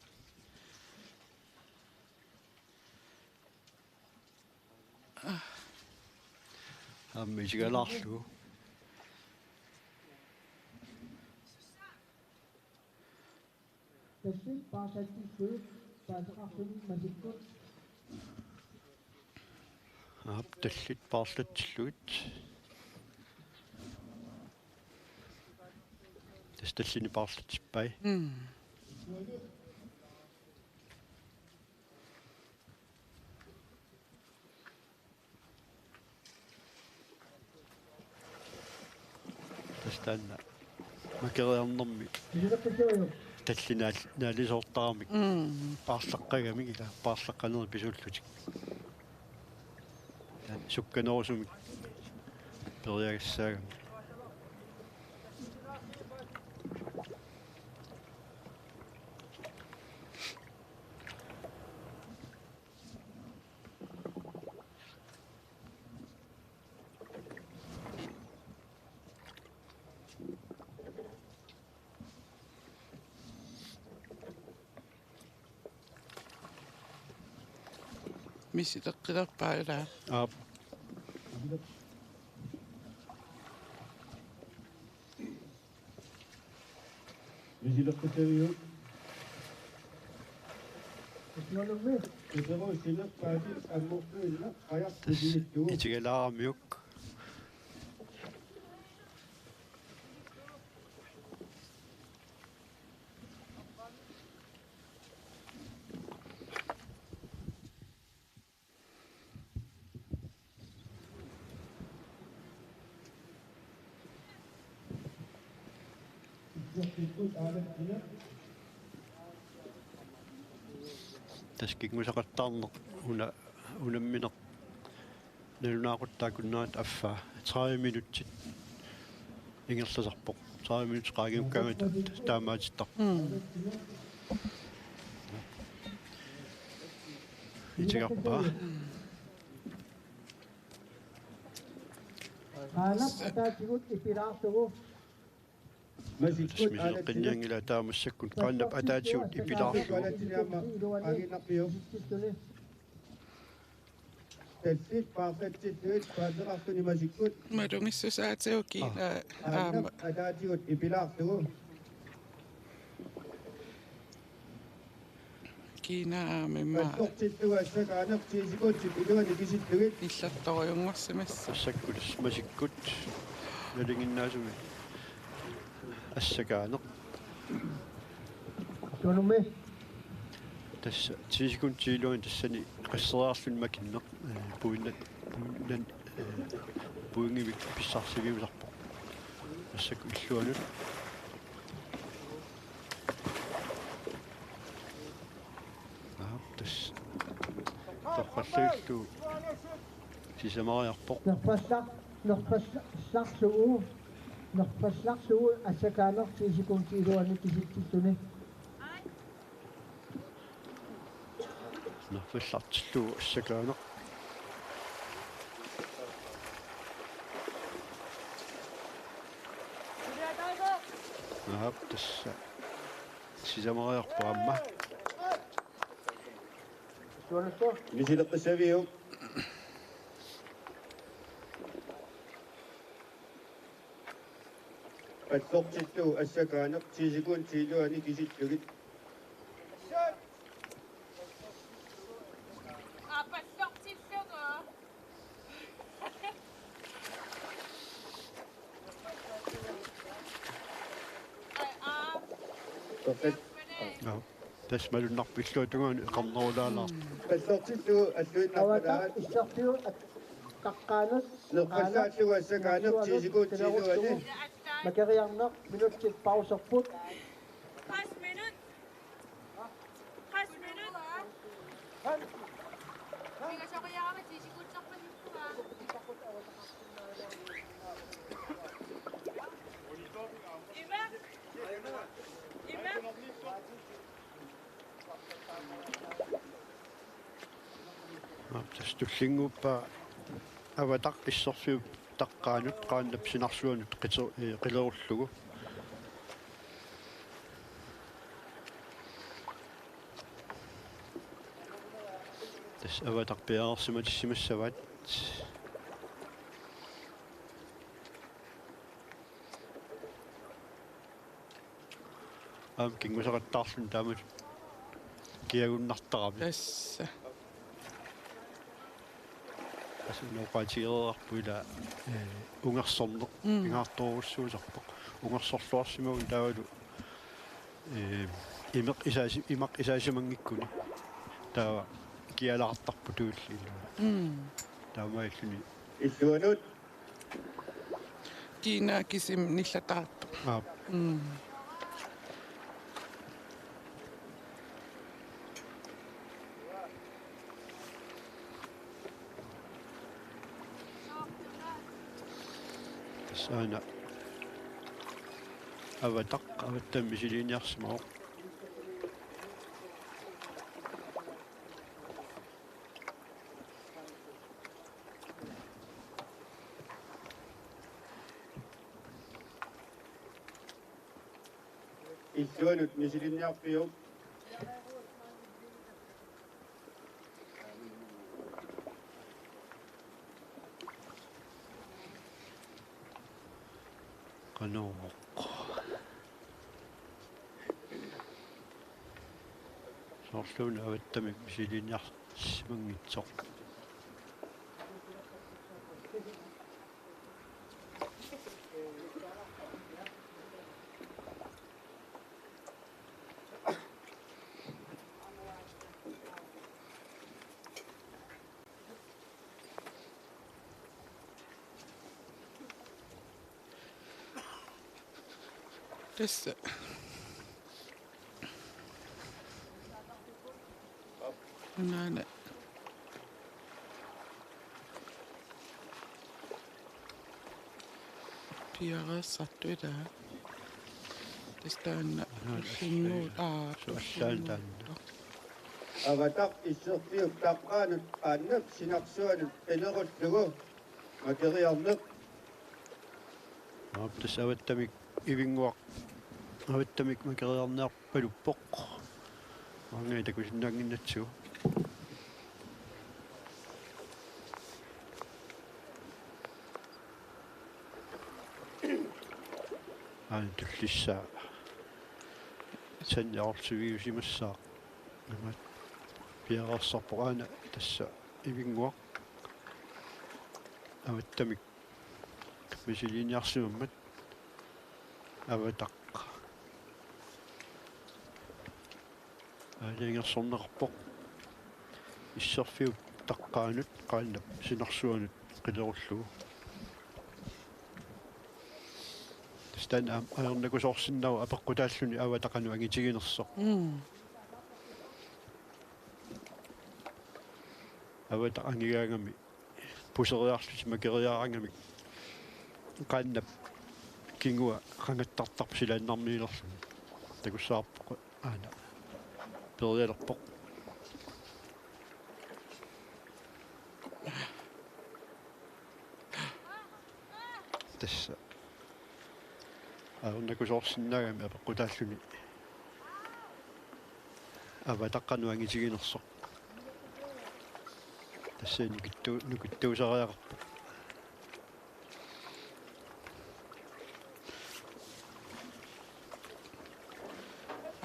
Aamma isigalaarlugu. Tallit paarlatsillugit paaseqarluni masikkut. Aap, tallit paarlatsillugit. Tassa tallinik paarlatsippai. Mm. Tassa taanna makeriarnermi tallit naal-, naalisoortaramik. Mm. Paarlaqqagamik ila paarlaqqanerit pisuullutik. Taanna sukkanerusumik periagassaagamik. Misileqqilerpaa ilaa? Aap. Misileqqissaviuk? Qiporuussineq Paatip ammorluinnaq qajaq pusivillugu. Itigalaaramiuk. Tassa kinngusaqattaarneq una unammineq nalunaaquttaakunnerata affaa tredive minutsit ingerlasarpoq. Tredive minutsit qaangiukkaangata taamaatittarpoq. Mm. Itigarpaa. Qaanaq ataatigut ipilaarlugu. Tassa misileqqinnianngilaa taava massakkut qaannap ataatigut ipilaarlugu. Tallit paarlatsillugit paaseqartuni masikkut. Malugissusaatigut kiinaa aamma. Qaannap ataatigut ipilaarlugu. Kiinaa aamma immaqa. Pallortillugu assakaaneq ti sekundit iluani kisillugit. Nillertorujunngorsimassaaq. Massakkut masikkut nalinginnaasumik assakaaneq. Tunumi. Tassa ti sekundit iluani tassani qasseriarluni makinneq, eh, puinnat, puinnan, eh, puingivik pissarsiviusarpoq. Massakkut illuanut. Aap, tassa. Torrallagillu sisamariarpoq. Nerfalla-, nerfalla-, nerfallarsugu, nerfallarsugu assakaaneq ti sekundit iluani kisitsilluni. Nerfallartillugu assakaaneq. Aap, tassa. Sisamariarpoq aamma. Misileqqissaviuk? Pallortillugu assakaaneq ti sekundit iluani kisillugit. Aa, pallortillugu. Aa. Perfekt. Aa. Tassa malunnarpoq illuatungaani eqarnerulaalaartoq. Pallortillugu alluinnarpalaat. Avataaq issarpiuk at-, taqqaanut. Nerfallaallugu assakaaneq ti sekundit iluani. Makeriarneq minutsit pauserput. Tres minut. Tres minut. Ima. Ima. Tassa tullinnguuppaa Avataq isserfiup taqqaanut qaannap sinarsuanut qite-, eh, qilerullugu. Tassa Avataq piareersimatissimassavaat. Aamma kinguseqattaarluni taamatut kiagunnartarami. Tassa. Tassa una oqaatigereerparput ila, eh, ungersorneq. Mm. Pingaartorujussuusarpoq. Ungersorluarsimagunik taavalu, eh, imeq isaasi-, imaq isaasimanngikkuni. Taava kialaartarpoq tuilliillu. Mm. Taamaalluni. Illuanut. Kiinaa kisimi nillataartoq. Aap. Mm. Tassa aana Avataq, Avattami misiliiniarsimavoq. Illuanut misilinniarpiuk? Qanoq. Soorluuna Avattami misiliiniarsimanngitsoq. Tassa. Unaana. Piareersartoq ilaa. Tassa taanna. Aha, tullinnguut, aa, su-, assaani taanna. Tullinnguuttoq. Avataq isserfiup taqqaanut qaannap sinarsuanut qinerullugu makeriarneq. Aap, tassa Avattamik Ivinnguaq avattamik makeriarniarpaluppoq. Maanngaanniit takusinnaannginnatsigu. Aana tullissaa. Sanni aarlusiviusimassaaq. Imaat piareersarpoq aana tassa Ivinnguaq avattamik misiliiniarsimammat Avataq aalajangersorneqarpoq. Isserfiup taqqaanut qaannap sinarsuanut qilerullugu. Tassa taanna aam-, ajornakusoorsinnaavoq apeqqutaalluni Avataq qanoq angitiginersoq. Mm. Avataq angigaangami puseriarlutik makeriaraangamik qaannap kingua qangattartarpoq silaannarmiilerluni. Takussavarput aana. Perialerpoq. Tassa. Ajornakusoorsinnaagami apeqqutaalluni Avataq qanoq angitiginersoq. Tassa nukittu-, nukittuusariaqarpoq.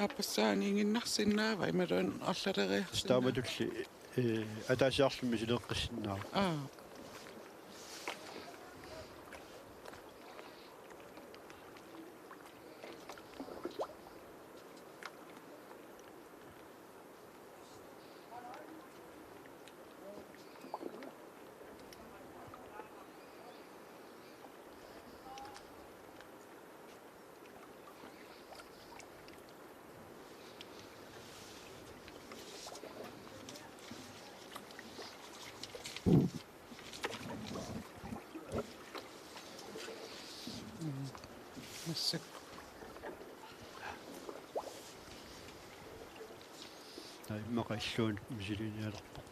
Aappassaaniiginnarsinnaava imaluunniit arlaleriarsinnaava? Tassa taamatulli, ee, ataasiarluni misileeqqissinnaavoq. Aa. Massakkut. Taava immaqa illuanut misiliinialerpoq.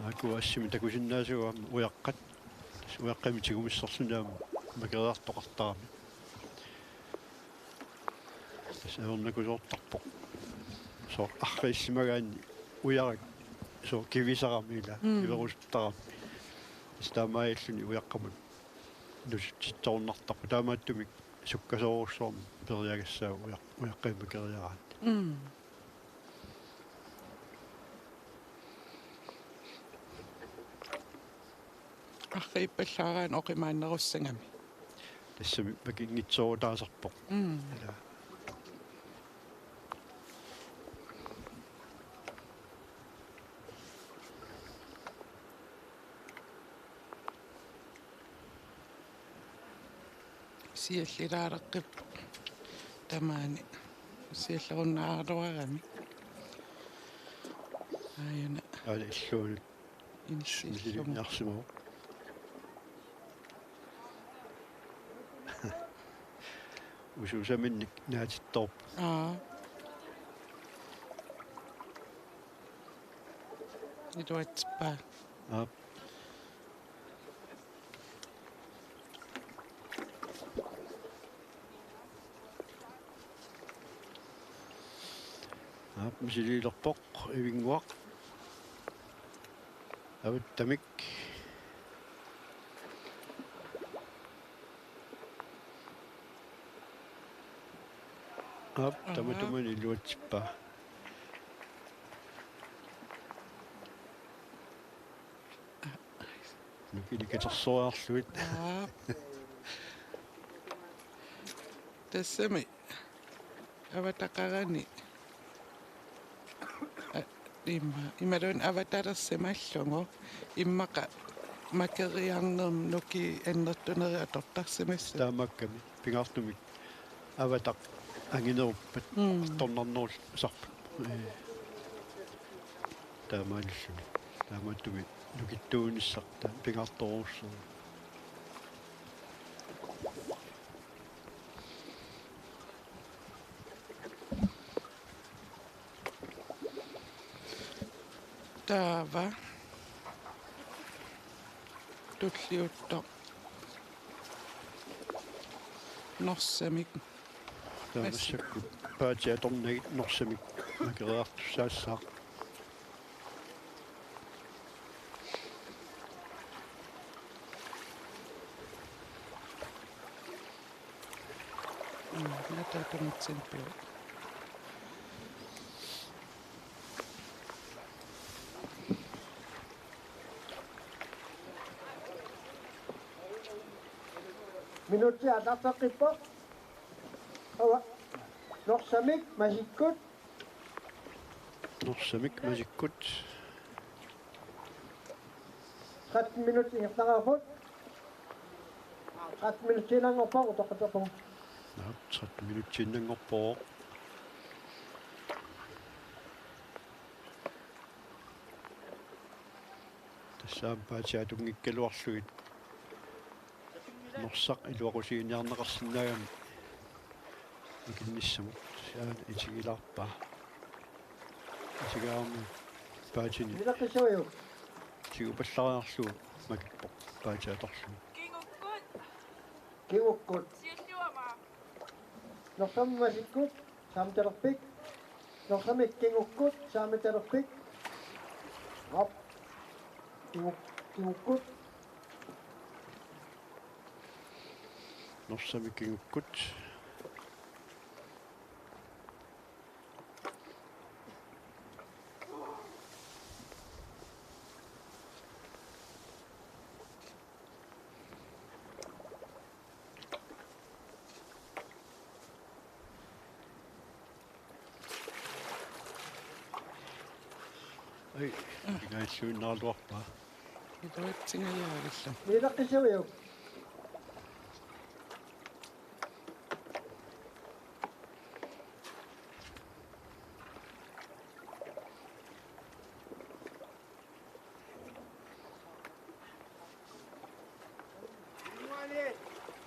Aajuku assimi takusinnaasugut aamma ujaqqat. Tassa ujaqqamik tigumisarluni aamma makeriartoqartarami. Tassa ajornakusoortarpoq. Soorlu arriilsimagaanni ujarak soorlu kivisarami ilaa, mm, kiverusuttarami. Tassa taamaalilluni ujaqqamut nusutsitsoornartarpoq. Taamaattumik sukkasoorujussuarmik periagassaagut ujaq-, ujaqqamik makeriaraanni. Mm. Arriippallaaraanni oqimaannerussagami. Tassami makinngitsoorutaasarpoq. Mm. Ilaa. Siallilaaleqqippoq tamaani. Siallerunnaaraluarami. Aajuna. Aana illuanut. Inissillugu. Misiliiniarsimavoq. Usuusaminnik naatittoorpoq. Aa. Iluatsippaa. Aap. Aap, misiliilerpoq Ivinnguaq. Avattamik. Aap, ahaa, tamatuma iluatsippaa. Nukinik katersoraarlugit. Aap. Tassami avataqarani. A, ima, imaluunniit avatalersimallugu immaqa makeriarnermut nukiit annertunerit atortarsimassapput. Taamaakkami pingaartumik avataq angineruppat, mm, atornarnerusarput. Ee. Taamaalilluni. Taamaattumik nukittuunissaq taanna pingaartorujussuuvoq. Taava. tulliuttoq. Norsamik. Taava massakkut paatsit atornagit Norsamik makeriartussaassaaq. Mm, naataatunngitsinpiu. Minutsit aallarteqqippoq. Ava. Norsamik masikkut. Norsamik masikkut. Tretten minutsit ingerlareerput. Tretten minutsiinnanngorpoq utoqqatserpunga. Naap, tretten minutsiinnanngorpoq. Tassa aamma paatsit atunngikkaluarlugit Norsaq iluaqutiginiarneqarsinnaagami makinnissamut. Tassa aana itigilaarpaa. Itigaarami paatsini. Nileqqissaviuk? Tigupallariarlugu makippoq paatsit atorlugit. Kingukkut. Kingukkut. Siulliup aamma. Norsamik masikkut, saamitalerpit. Norsamik kingukkut, saamitalerpit. Aap. Kingu-, kingukkut. Norsamik kingukkut. Ai, ingaassuinnaraluarpaa. Iluatsingajaavilla. Nileqqissaviuk? Inuani,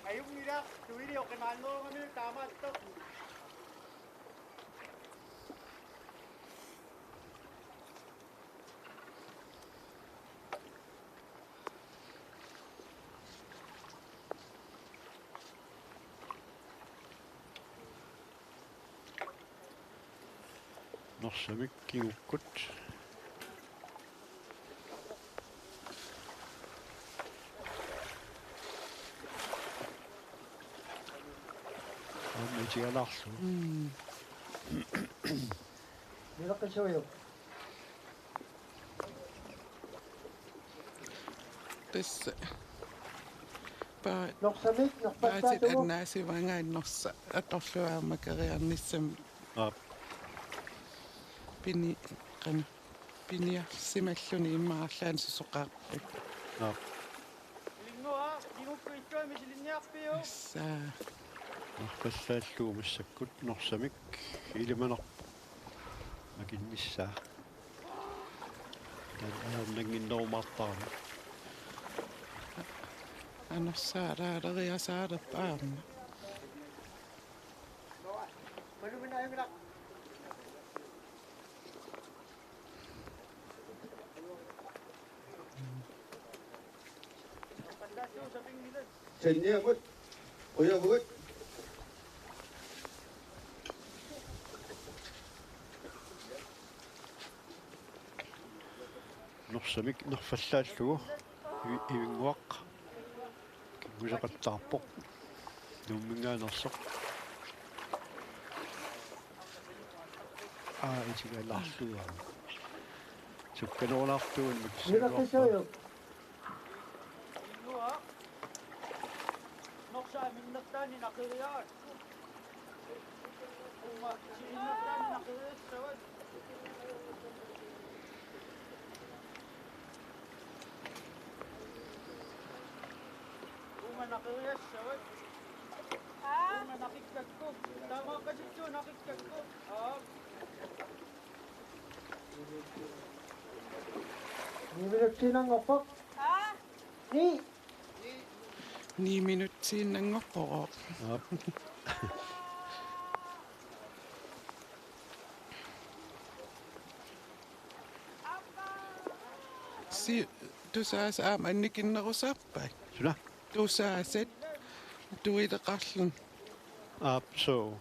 ajunngilaq, tuili oqimaannerugamik taamaattoq. Norsamik kingukkut. Aamma itigilaarlugu. Mm. Nileqqissaviuk? Tassa. Pa-, Norsamik, paatit norpattaasugut. Annaasivaanngaanniit Norsaq atorlugu aamma makeriarnissamut. Aap. Pini-, qanoq, piniarsimalluni immaqa arlaannik susoqarput. Aap. Ilinnguaq, kingukkut ittuami silinniarpiuk? Tassa. Narfallaallugu massakkut Norsamik ilimanarpoq makinnissaa. Taanna ajornannginnerumaartarami. Anorsaaraaleriasaalerpoq aamma. Sinniamut, ujavugut. Norsamik narfallaallugu. Ivi-, Ivinnguaq. Kinguseqattaarpoq. Nuumminngaanneersoq. Aa, itigilaarlugu. Sukkanerulaartuunik. Nileqqissaviuk? Norsaq minnertaani naqeriaat. Uuma, silinnertaani naqeriassavat. Uuma naqeriassavat. Uuma naqikkakku. Taamaaqqasitsuut naqikkakku. Aap. Ni minutsiinnanngorpoq. Ni. Ni minutsiinnanngorpoq. Aap. Si-, Tusaasat aamma annikinnerusaarpai. Suna? Tusaasat tuileqarluni. Aap, suu.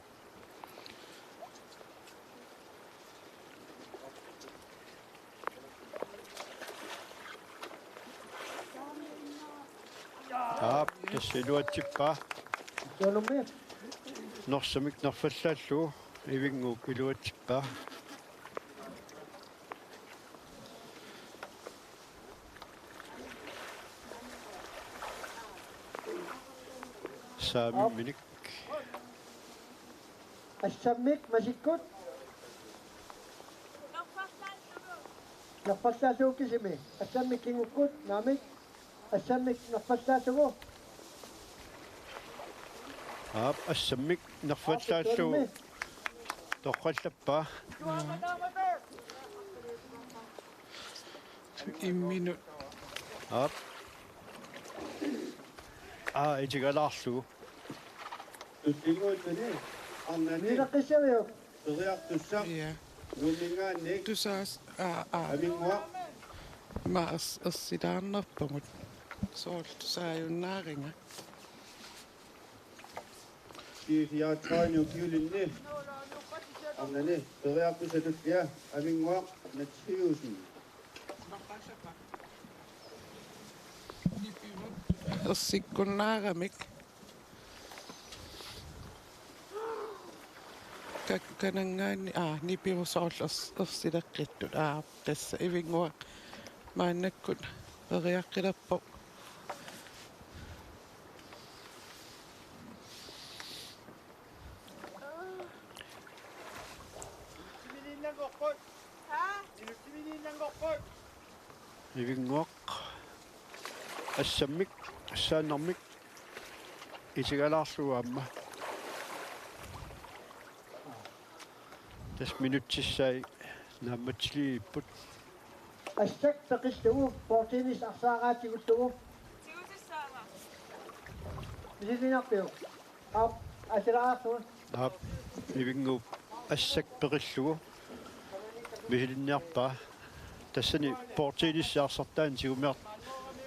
Aap, tassa iluatsippaa. Norsamik nerfallaallugu Ivinnguup iluatsippaa. Saamimminik. Assammik masikkut. Nerfallaallugu kisimi. Assammik kingukkut, naamik. Assammik nerfallaallugu. Aap, assammik nerfallaallugu. Aap, torrallappaa. Imminut. Aap. Aa, itigalaarlugu. Tussinnguutsuni, arnani. Ilaqqissaviuk? Periartussaq. Ja. Uunninngaanniit. Tusaasat, aa, aa. Aminnguaq. Ima ers-, ersilaarnerpagut. Soorlu tusaajunnaariga. T fireogtredive ukiulinni. Arnani, periartussaq tullia, Aminnguaq Mathiussen. Ersikkunnaaramik. Ka-, kananngaanniit, aa, nipivut soorlu ers-, ersileqqittut. Aa, tassa Ivinnguaq maannakkut periaqqilerpoq. Ivinnguaq assammik, assaannarmik itigalaarlugu aamma. Tassa minutsissaat naammatsiliipput. Assak peqillugu, bordtennis arsaaraatigullugu. Misiliinnarpiuk? Aap, atilaarsuun. Aap, Ivinnguup assak peqillugu misilinniarpaa. Tassani bordtennis arsartaa tigumiar-,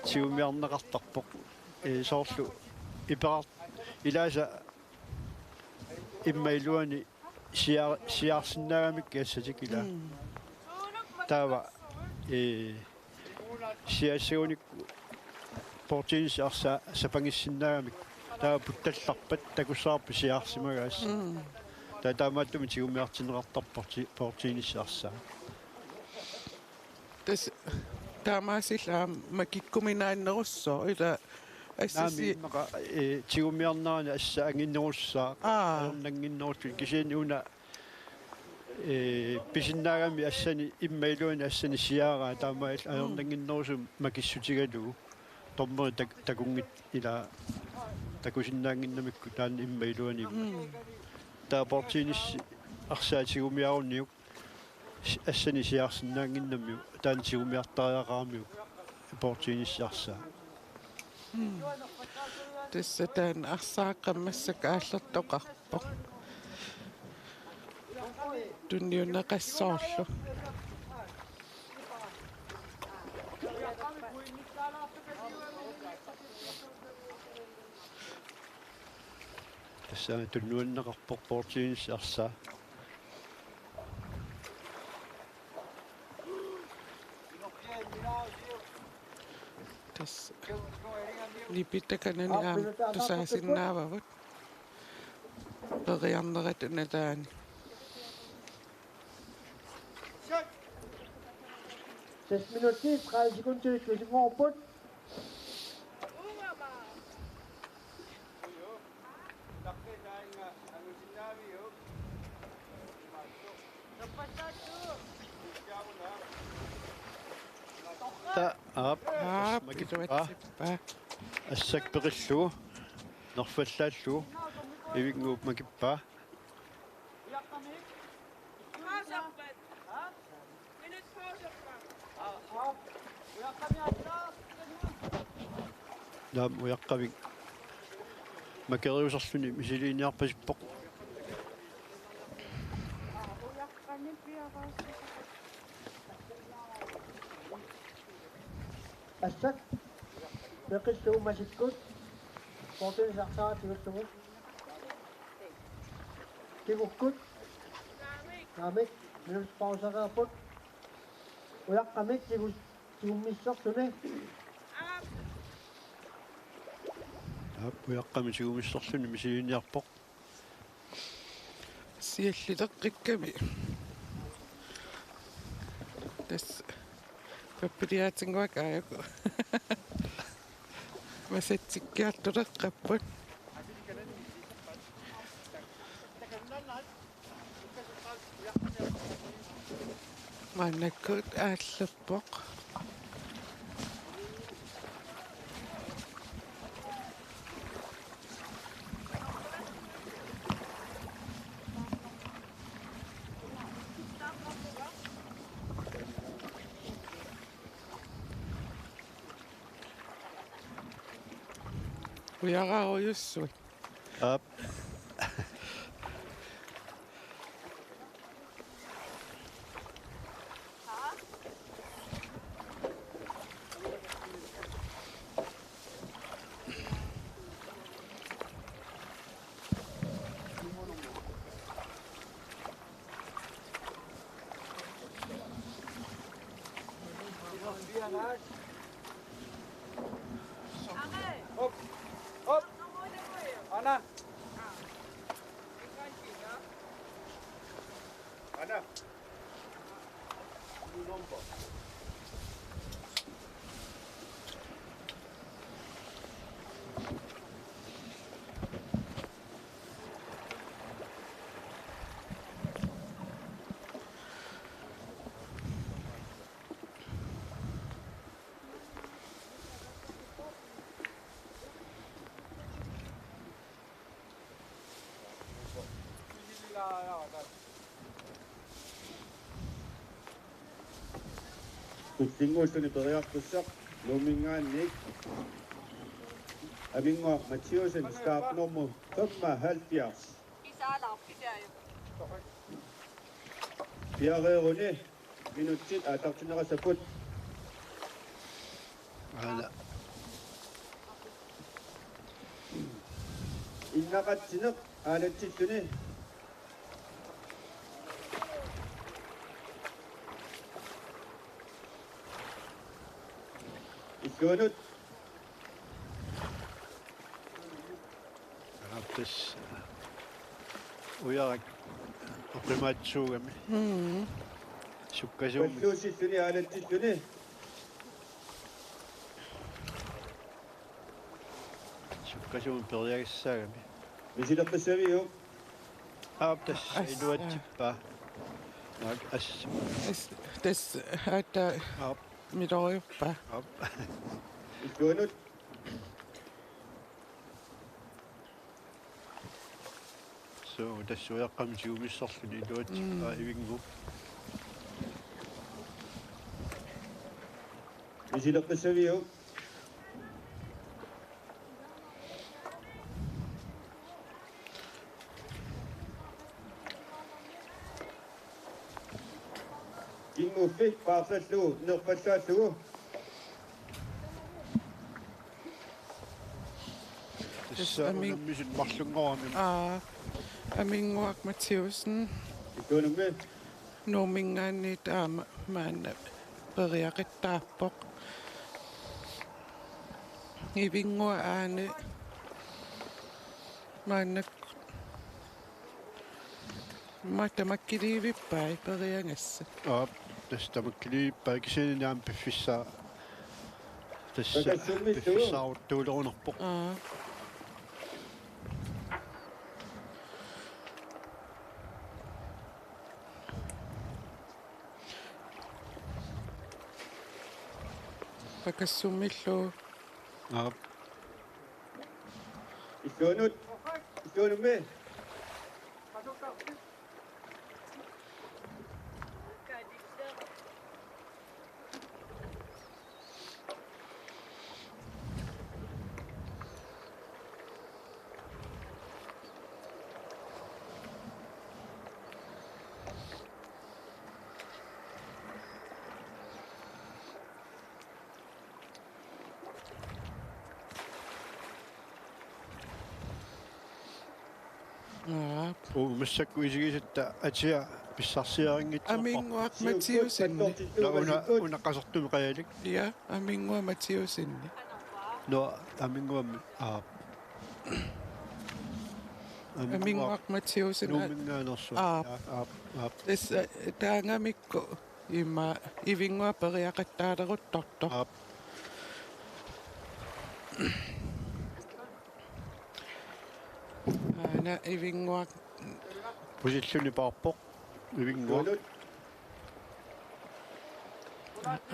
tigumiarneqartarpoq. Ee, soorlu iperar-, ilaasa immaqa iluani siar-, siaarsinnaagamikkit assatik ilaa. Mm. Taava, ee, siaassagunikku bordtennis arsaa sapangissinnaagamikku. Taava puttallarpat takussavarput siaarsimagaassi. Mm. Taava taamaattumik tigumiartinneqartarpoq ti-, bordtennis arsaa. Tassa taamaasilluta aamma makikkuminaannerussooq ilaa. Assasi. Naamik immaqa, ee, tigumiarnerani assat anginnerussaaq. Aa. Ajornannginnerussaaq kisianni una, ee, pisinnaagami assani immaqa iluani assani siaaraa taamaalilluta. Mm. Ajornannginnerusumik makissutigalugu. Dommeri tak-, takunngitsoq ilaa takusinnaannginnamikku taanna immaqa iluani. Mm. Taava bordtennis arsaa tigumiaruniuk si-, assani siaarsinnaannginnamiuk, taanna tigumiartariaqaramiuk bordtennis arsaa. Mm. Tassa taanna arsaaqqat massakkut aallertoqarpoq. Tunniunneqassaarlu. Tassa tunniunneqarpoq bordtennis arsaa. Tassa. Nipit takanani aamma tusaasinnaavagut. Periarneratut nalaani. Seks minutsit, tredive sekundit, tusinngoorput. Ta-, aap, aap, makippaa. Iluatsippaa. Assak peqillugu, nerfallaallugu, Ivinnguup makippaa. Naamik, ujaqqamik makeriusarluni misiliiniarpasippoq. Peqillugu Masikkut. Sportimi saqqaatigut. Kigukkut. Naamik. Minut pausereerput. Ujaqqamik tigu-, tigummissorluni. Aap, ujaqqamik tigummissorluni misiliiniarpoq. Siallileqqikkami. Tassa pappiliaatinnguaq aajuku. Masatsikkiartuleqqapput. Maannakkut aallerpoq. Ujaraarujussuit. Aap. Op. Op. Ana. Ana. Tullinnguulluni periartussaq Nuumminngaanniit Aminnguaq Mathiussen, startnummer femoghalvfjerds. Piareeruni minutsit aallartinneqassapput. Aana. Innaqatsineq aalatsilluni. Illuanut. Aap, tassa ujarak oqimaatsuugami. Mm. Sukkasuumik. Palluusilluni aalatsilluni. Sukkasuumik periagassaagami. Misileqqissaviuk? Aap, tassa. As-, iluatsippaa. Naak as-. As-, tassa aatsaat. Aap. Miloriuppaa. Aap. Illuanut. Suu, tassa ujaqqamik tigummissorluni iluatsippaa. Mm. Ivinnguup. Misileqqissaviuk? Kinguffik paarsallugu nerpallaallugu. Tassa Ami-, unammisut marlunngorami. Aa, Aminnguaq Mathiussen. Illuanummi. Nuumminngaanniit aamma maanna periaqattaarpoq. Ivinnguaq Aani maannakkut. Aamma tamakkiliivippai periagassat. Aap, tassa tamakkiliivippai kisianni aamma piffissaa. Tassa piffissaaruttuulerunarpoq. Aa. Pakassummillu. Aap. Illuanut. Illuanummi. Uu, massakkut isigisatta atia pissarsiarinngitsoorpara. Aminnguaq Mathiussen. Nå, una, una qasertumik qajalik. Ja, Aminnguaq Mathiussen. Nå, Aminnguaq, aap. Aminnguaq Mathiussen. Nuumminngaanneersoq. Aap. Aap, aap, aap. Tassa, eh, taangamikku ima Ivinnguaq periaqattaaleruttortoq. Aap. Aana Ivinnguaq. Pusilluni paarpoq Ivinnguaq.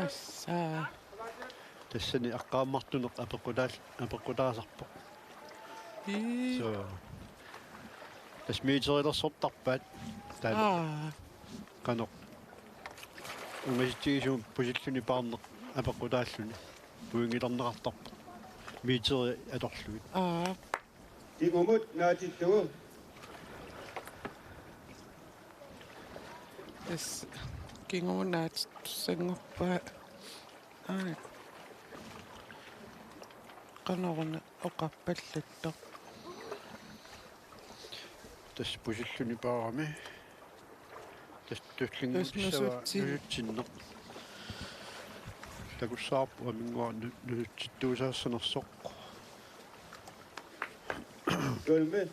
Assa. Tassani aqqaammartuneq apeqqutaal-, apeqqutaasarpoq. Ii. So. Tassa meterilersortarpaat. Taanna. Aa. Qanoq. Ungasitsigisumik pusilluni paarneq apeqqutaalluni. Pointilerneqartarpoq. Meteri atorlugit. Aa. Kingumut naatittugu. Tassa kingumut naatittussanngorpaa. Aa. Qanoruna oqarpallattoq. Tassa pusilluni paarami. Tassa tullinnguutissavaa. Tassa nusutsin-, nusutsinneq. Takussavarput Aminnguaq nu-, nusutsittuusaassanersoq. Kolme.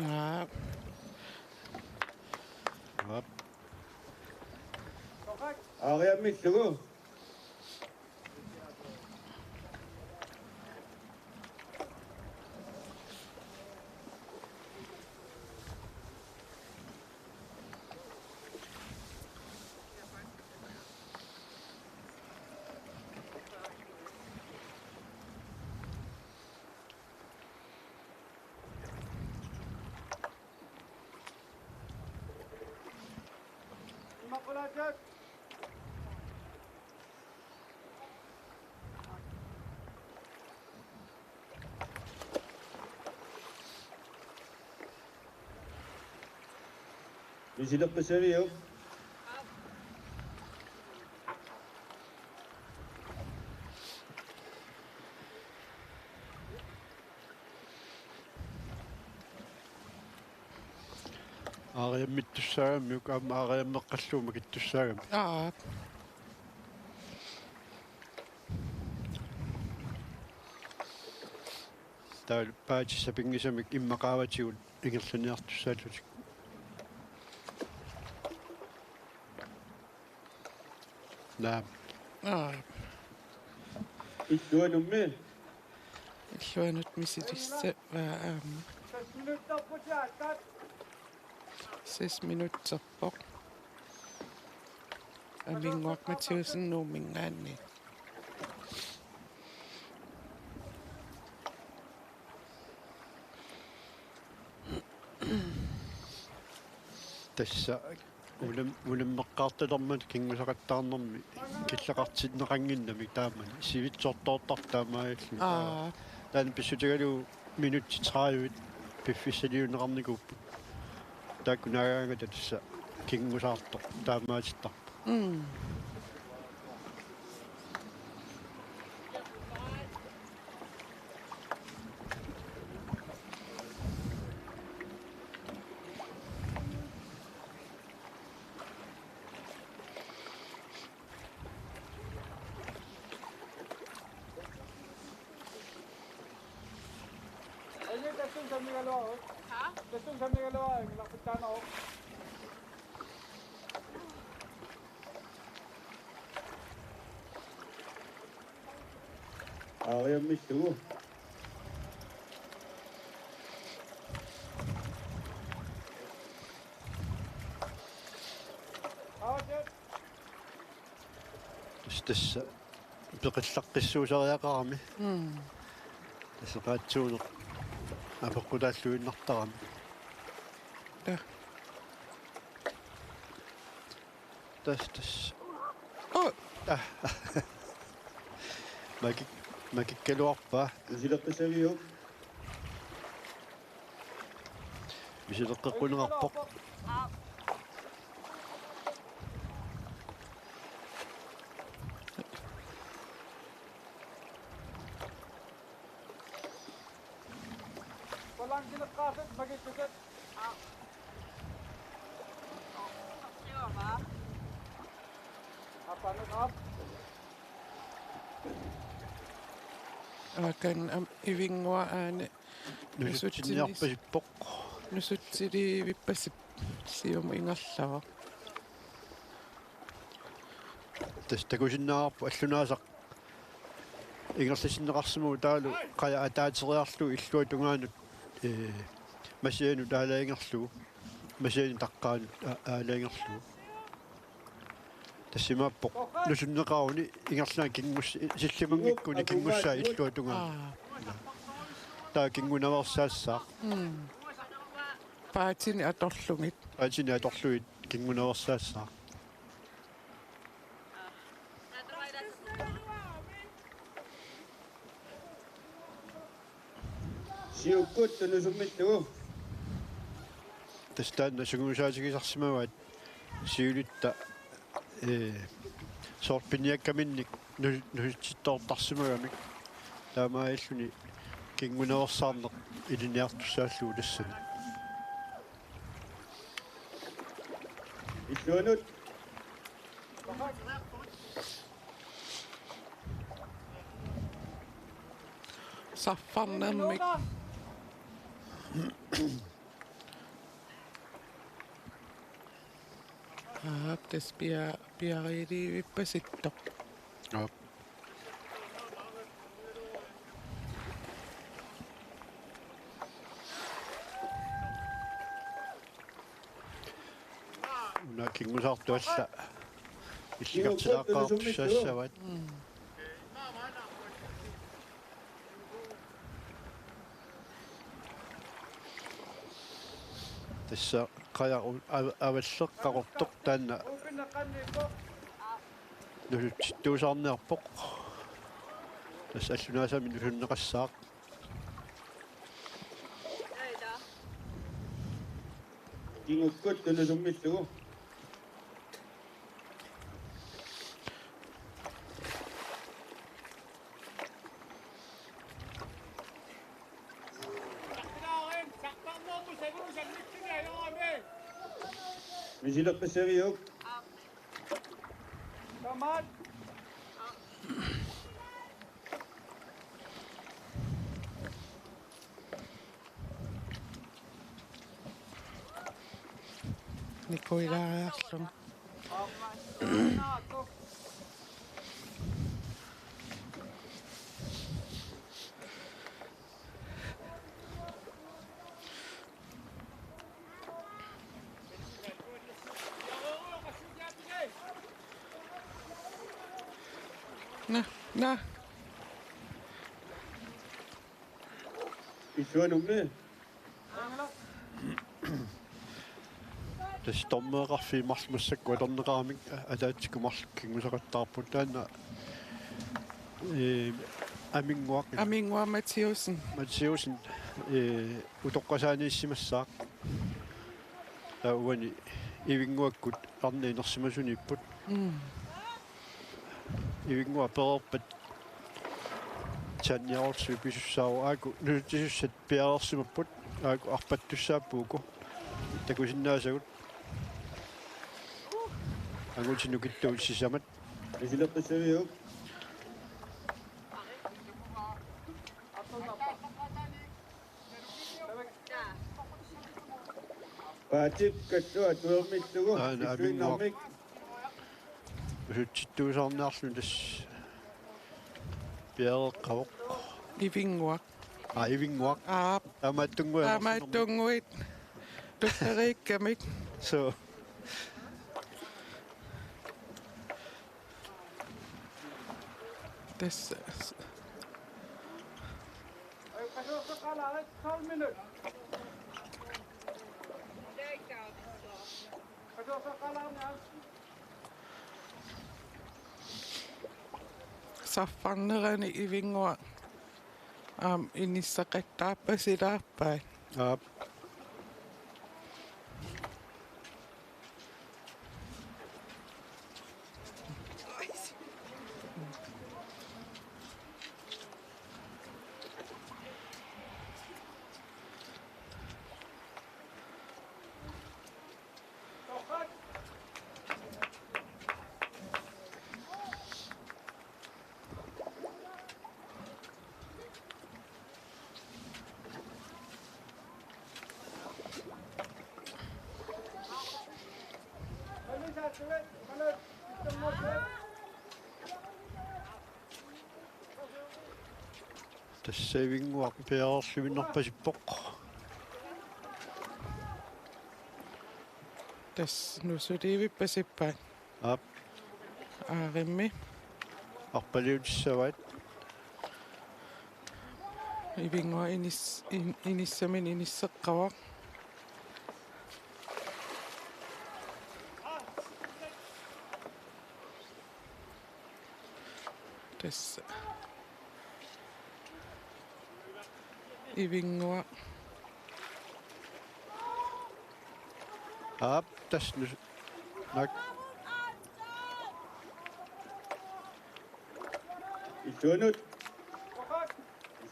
Aap. Aap. Aariammillugu. Misileqqissaviuk? Aariammittussaagamiuk aamma aariammeqqallugu makittussaagami. Aap. Taava paatissat pinngisamik immaqa qaavatigut ingerlaniartussaallutik. Naamik. Aap. Illuanummi. Illuanut misilissavaa aamma. Seks minutterpoq. Aminnguaq Mathiussen Nuumminngaanniit. Tassa unam-, unammeqqaartalermat kinngusaqattaarnermi killeqartinneqannginnami taamani. Sivitsortoortarpoq taamaalilluni. Aa. Taanna pissutigalugu minutsit tredive piffissaliunneqarnikuupput. Taakku naagaangata tassa kinngusaartoq taamaatittarpoq. Mm. Haa? Aariammillugu. Tassa peqillaqqissuusariaqarami. Mm. Tassa qaatsuuneq apeqqutaalluinnartarami. Ja. Tassa, tassa. Oh. Ah. Makik-, makikkaluarpaa. Misileqqissaviuk. Misileqqeqquneqarpoq. Akan am Ivinnguaq aani nusutsinniarpasippoq. Nusutsilivippasippoq siumut ingerlavoq. Tassa takusinnaavarput allunaasaq ingerlasinneqarsimasoq taavalu qaja ataatseriarlugu illuatungaanut, ee, Masianut aalajangerlugu, Masianut taqqaanut a-, aalajangerlugu. Tassa imaappoq nusunneqaruni ingerlaannaq kingus-, sillimanngikkuni kingussai illuatungaanut. Aa. Taava kingunaveersaassaaq. Mm. Paatini atorlugit. Paatini atorlugit kingunaveersaassaaq. Siukkut tunusummittugu. Tassa taanna sungiusaatigisarsimavaat siulitta, ee, soorlu piniakkaminnik nu-, nusutsittoortarsimagamik. Taamaalilluni kingunaveersaarneq ilinniartussaallugu tassani. Illuanut. Saffarnermik. Aap, tassa pia-, piariilivippasittoq. Aap. Una kingusaartut alla illikartilaaqqaartussaassavaat. Mm. Tassa qajaq u-, av-, avalleq qaqortoq taanna nusutsittuusaarniarpoq. Tassa allunaasami nusunneqassaaq. Kingukkut tunusummillugu. Misileqqissaviuk. Nikuilaariarlunga. Naa, naa. Illuanummi. Tassa dommereqarfiit marluk massakkut atorneqaramik ataatsikkut marluk kingusaqattaarput taanna, ee, Aminnguaq. Aminnguaq Mathiussen. Mathiussen, ee, utoqqasaaniissimassaaq. Taava uani Ivinnguakkut arnat inersimasuniipput. Mm. Ivinnguaq pereerpat Tanja Olsvig pisussaavoq, aajuku nusutsisussat piareersimapput, aajuku arpattussaapput uku takusinnaasagut. Angutit nukittuut sisamat. Misileqqissaviuk. Paatip Kattu atuermillugu. Aana Aminnguaq. Illuinnarmik. Nusutsittuusaarniarluni tassa piareeqqavoq. Ivinnguaq. Aa, Ivinnguaq. Aap. Taamaattunnguit. Taamaattunnguit. Tulleriikkamik. So. Tassa saffarnerani Ivinnguaq aamma inissaqattaarpaat. Aap. Tassa Ivinnguaq piareerluinnarpasippoq. Tassa nusulivippasippaat. Aap. Aarimmi. Arpaliutissavaat. Ivinnguaq inis-, in-, inissamini inisseqqavoq. Tassa Ivinnguaq. Aap, tassa nus-, naak. Illuanut.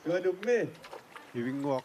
Illuanummi. Ivinnguaq.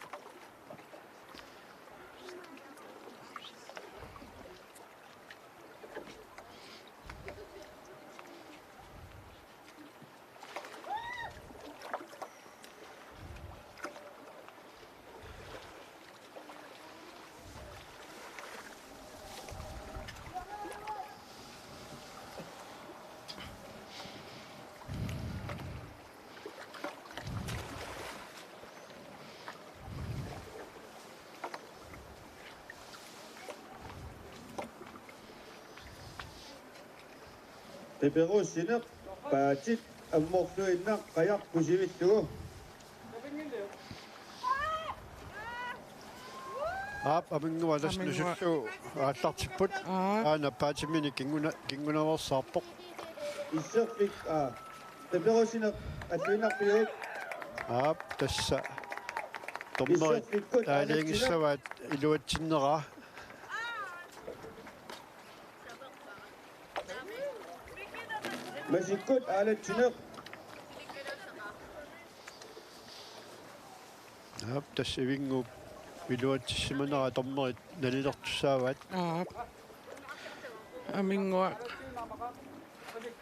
Qiperussineq paatit ammorluinnaq qajaq pusivillugu. Aap, Aminnguaq tassa Aminnguaq. Nusullugu aallartipput. Aap. Aana paatiminik kinguna-, kingunaveersaarpoq. Isserfik, aa, Qiperussineq alluinnarpiuk. Aap, tassa. Dommerit Isserfikkut aalajangissavaat iluatsinneraa. Masikkut aalatsineq. Aap, tassa Ivinnguup iluatsissimanera dommerit nalilertussaavaat. Aap. Aminnguaq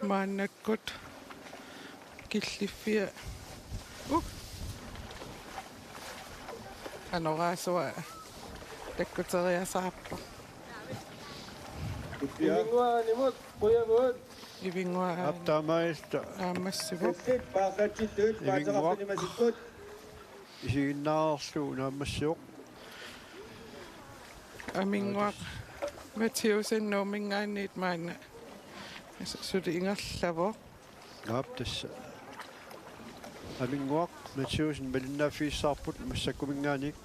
maannakkut killiffia. Uh. Anoraasoq takkuteriasaarpoq. Ivinnguaanimut qujamut. Ivinnguaq. Aap, taamaalilluta. Naammassivoq. Illit paaqatsilluit Ivinnguaq. Paataqartuni masikkut. Isiginnaarlugu naammassivoq. Aminnguaq Mathiussen Nuumminngaanniit maanna suli ingerlavoq. Aap, tassa. Aminnguaq Mathiussen malinnaaffigissaarput massakkuminngaanniit.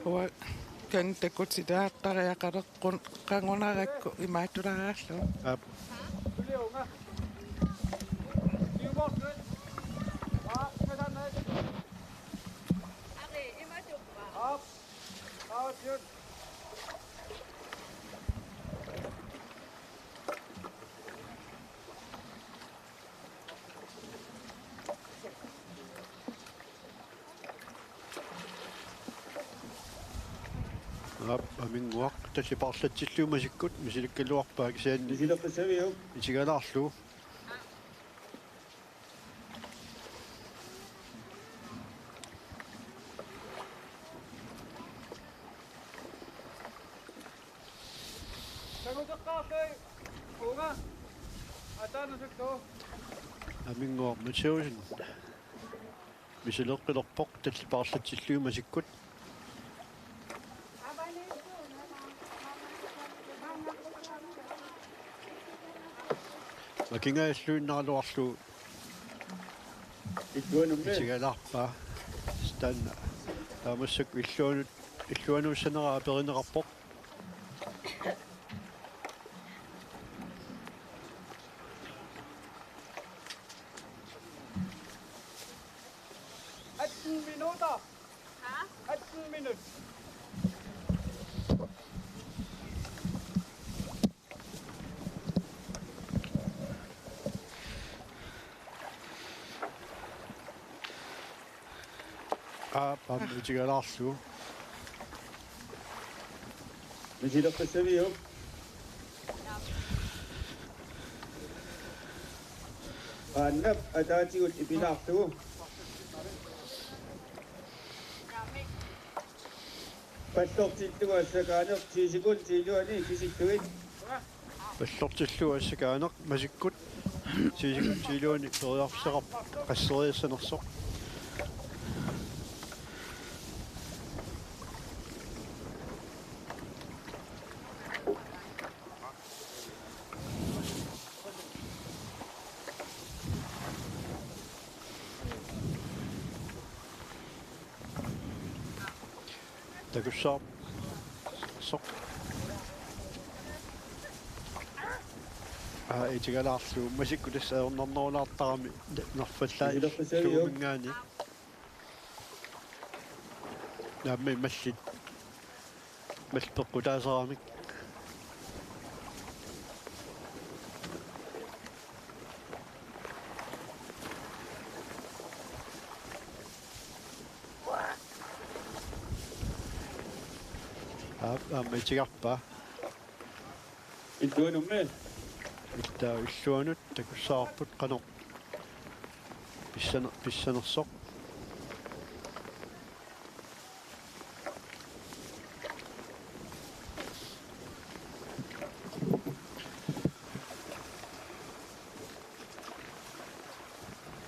Uanga kan takkutilaartariaqaleqqun qangunarakku imaattuleraallu. Aap. Aap, Aminnguaq, tallipaarlatsillugit masikkut, misilikkaluarpaa kisianni. Misileqqissaviuk? Isigalaarlugu. Takuteqqaarlugit uunga ataanusuttu. Aminnguaq Mathiussen misileqqilerpoq tallipaarlatsillugit masikkut. Kingajalluinnaraluarlugu Illuanut. Itigalaarpaa. Taanna taamassuk illuanut, illuanuussanera aperineqarpoq. Atten minutter. Atten minutter. Aap, aamma itigalaarlugu. Misileqqissaviuk? Aannap ataatigut ipilaarlugu. Pallortillugu assakaaneq ti sekundit iluani kisitsissuit. Pallortillugu assakaaneq masikkut ti sekundit iluani periarfissaqarpoq qasseriassanersoq. Takussaarpoq. Soq. Aa, itigalaarlugu. Masikkut tassa ajornarnerulaartarami nerfallaat. Itigalaarlugu. Illuminngaanniit. Naammi mallit. Mallit peqqutaasaramik. Aap, aamma itigarpaa. Illuanummi. Ittaa illuanut takussavarput qanoq pissane-, pissanersoq.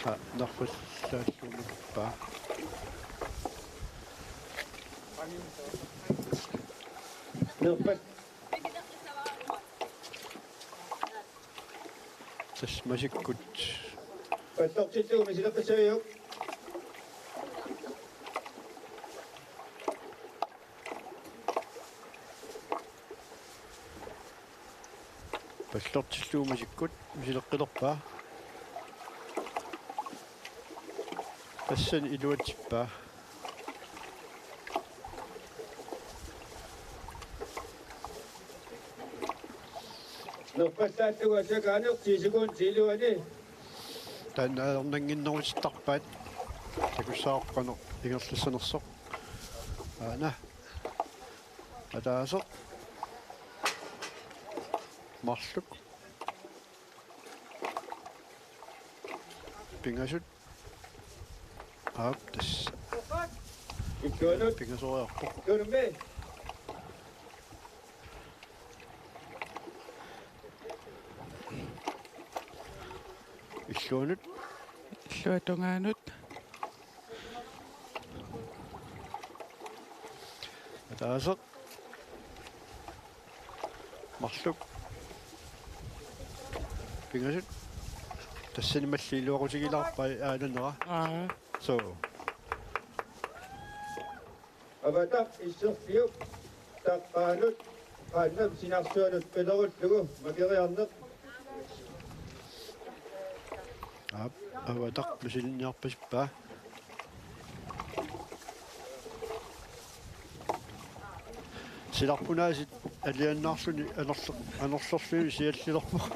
Aa, nerfallaallugu makippaa. Nerfat. Tassa masikkut. Pallortillugu misileqqissaviuk? Pallortillugu masikkut misileqqilerpaa. Tassani iluatsippaa. Nerfallaallugu assakaaneq ti sekundit iluani. Taanna ajornannginnerusuttarpaat. Takussavarput qanoq ingerlassanersoq. Aana. Ataaseq. Marluk. Pingasut. Aap, tassa. Illuanut. Pingasoriarpoq. Illuanummi. Illuanut. Illuatungaanut. Ataaseq. Marluk. Pingasut. Tassani mallit iluaqutigilaarpai aananera. Aa. So. Avataq isserfiup taqqaanut qaannap sinarsuanut pilerullugu makeriarneq. Aap, Avataq misilinniarpasippaa. Silarput aasiit alianaarluni anorler-, anorlerluni siallilerpoq.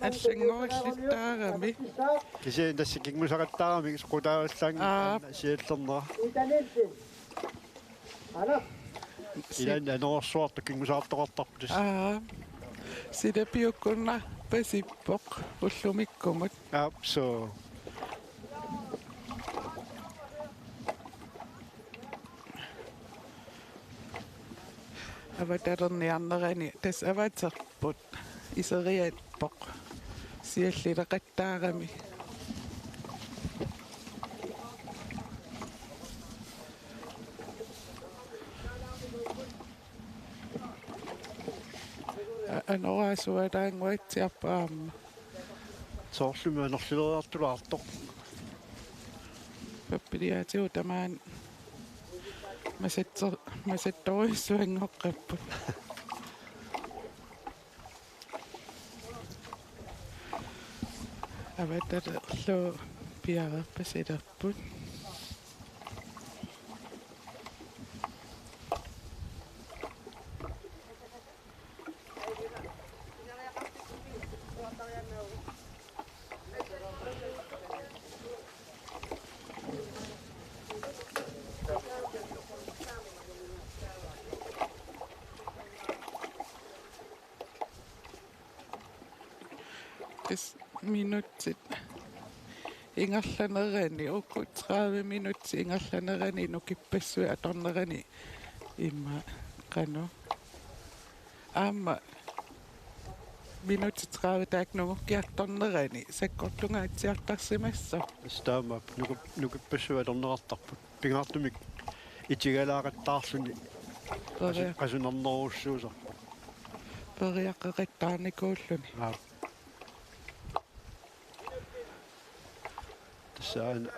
Allanngorallittaarami. Kisianni tassa kinngusaqattaarami soqutaavallaanngilaq. Aap. Siallernera. Ilaanni anorersuartut kinngusaartoqartarput tassa. Aa. Sila piukkunnarpasippoq ullumikkumut. Aap, so. Avatalerniarnerani tassa avaterput iseriarpoq siallileqattaarami. Aa, Anoraasualaannguatsiarpoq aamma. Soorlumi anorlileriartulaartoq. Pappiliaatigut tamaani masatser-, masattorujussuanngoqqapput. Avatalerlugu piareerpasilerput. Tassa minutsit ingerlanerani, uku tredive minutsit ingerlanerani nukippassuit atornerani immaqa qanoq. Aamma minutsit tredive taakku nungukkiartornerani sakkortungaatsiartarsimassaaq. Tassa taamaappoq, nuku-, nukippassuit atorneqartarput. Pingaartumik itigalaaqattaarluni qasu-, Peria-, qasunarnerujussuusarput. Periaqeqattaarnikuulluni. Aap. Tassa aana.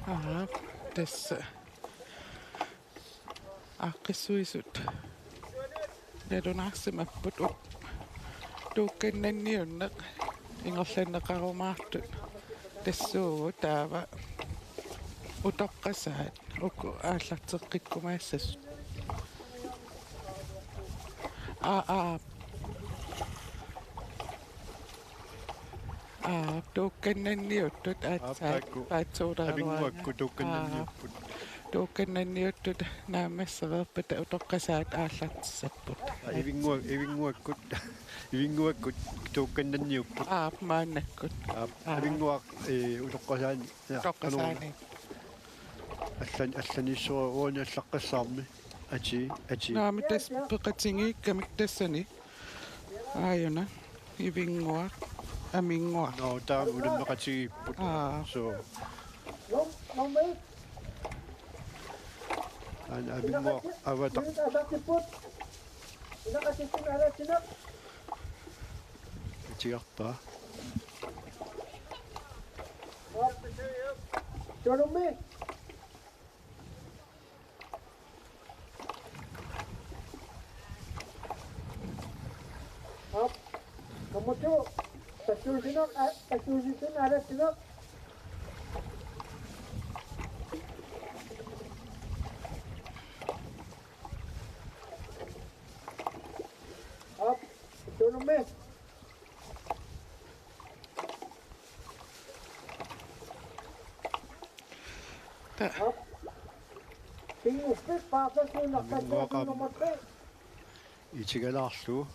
Aap, tassa. Aaqqissuisut nalunaarsimapput, u-, tuukkannanniunneq ingerlanneqarumaartut tassuugu taava utoqqasaat uku aallarteqqikkumaassasut. Aa, aa. Aa, tuukkannanniuttut aatsaat. Aap, taakku. Paatsuuleruaanga. Avinnguakkut tuukkannanniupput. Aa, tuukkannanniuttut naammassereerpata utoqqasaat aallartissapput. Aa, ivinnguak-, ivinnguakkut, ivinnguakkut tuukkannanniupput. Aap, maannakkut. Aap, aa. Avinnguaq, ee, utoqqasaani. Ja, utoqqasaani. Allan-, allaniissorujuuvoq uani allaqqassaarmi. Atii, atii. Naamik, tassa peqatigiikkamik tassani. Aajuna. Ivinnguaq, Aminnguaq. Nå, taama unammaqatigiipput. Aa. So. Aana Aminnguaq avataq. Atigarpaa. Tunummi. Op. Nummer to. Passuusineq, a-, passuusineq, aalatsineq. Op. Tunummi. Ta-. Op. Pinguppit paarpassuunnarpassuusineq Aminnguaq nummer tre. Itigalaarlugu.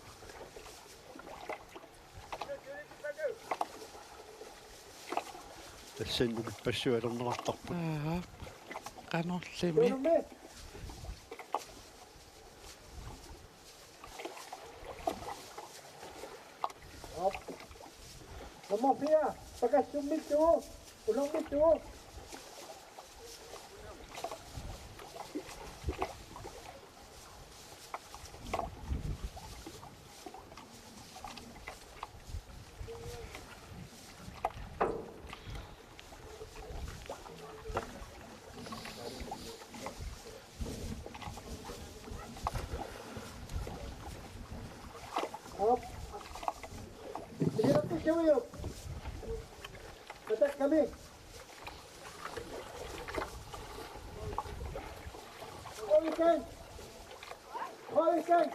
Tassani nukippassuit atorneqartarput. Aa, qanorlimi. Op. Nummer fire, Pakassummit to, Ulormit to. Op. Sigilerput Siujuk. Matakkami. Oikan. Oikan.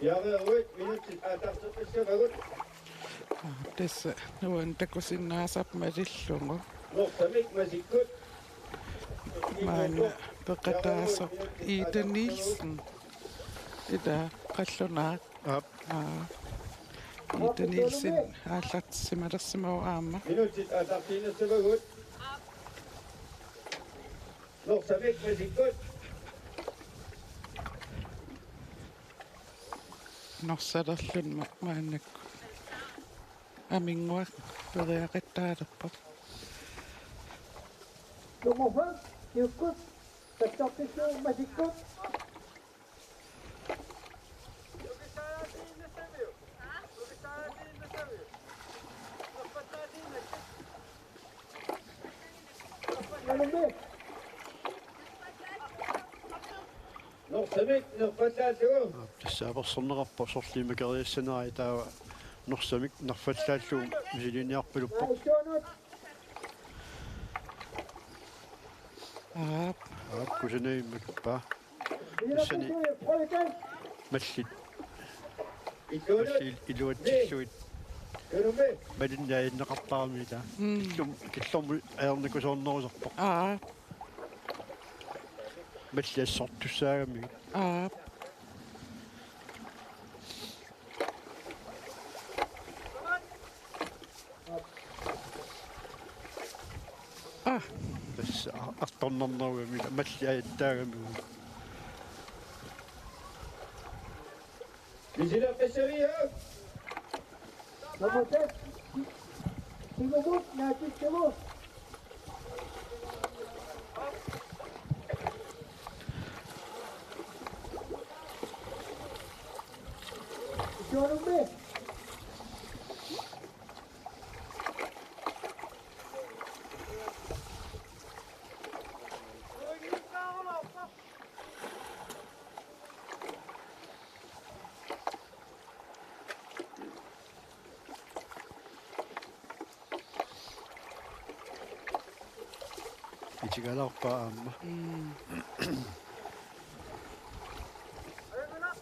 Piareeruit minutsit aallarteqqissavagut. Tassa nuann' takusinnaasarpoq malillugu. Norsamik masikkut. Maanna peqataasoq Ida Nielsen. Ida qallunaaq. Aap. Aa. Ida Nielsen aallartissimalersimavoq aamma. Minutsit aallartiinnissavagut. Norsamik masikkut. Norsalerluni ma-, maannakkut. Aminnguaq periaqattaalerpoq. Nummer fem, Jukkut. Tassartissuummasikkut. Nummer fem. Norsamik nerfallaallugu. Tassa apersorneqarpoq sorliit makeriassaneraat, taava Norsamik nerfallaallugu misiliiniarpaluppoq. Aap. Aap, kusanagimmat ippa. Tassani mallit. Mallit iluatsillugit. Malinnaajunneqartarami ila. Mm. Killum-, killormut ajornakusoornerusarpoq. Aap. Mallit assortussaagamigit. Aap. Ah. Tassa artornarnerugami mallit ajattaagami. Misilerpassaviuk. Nummer seks. Sigumut naatittugu. Isorummi. Itigalarpaa aamma. Mm.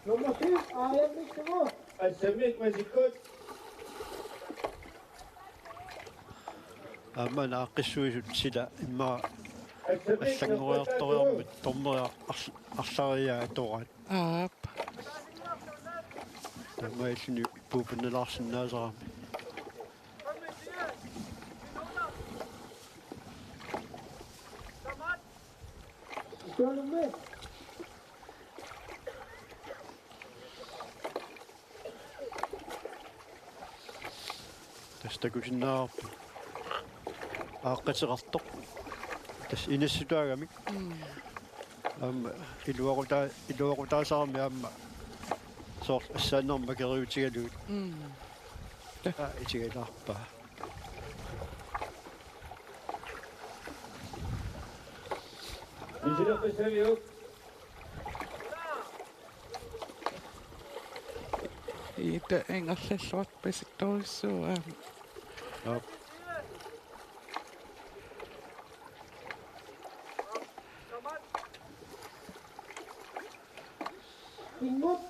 Nummer syv, Arjemmik Simo. Assammik masikkut. Aamma naaqqissuisut sila immaqa allanngoriartoriarmat dommeri ar-, arlariaa atoraat. Aap. Taamaalilluni puupannalaarsinnaasarami. Tassa takusinnaavarput aaqqateqartoq. Tassa inassutaagamik. Mm. Aamma iluaqutaa-, iluaqutaasarami aamma soorlu assaannermut makeriutigalugit. Mm. Aa, itigalarpaa. Misilerpassaviuk. Ita ingerlalluartoq pasittorujussuuvoq aamma. Aap. Ingut,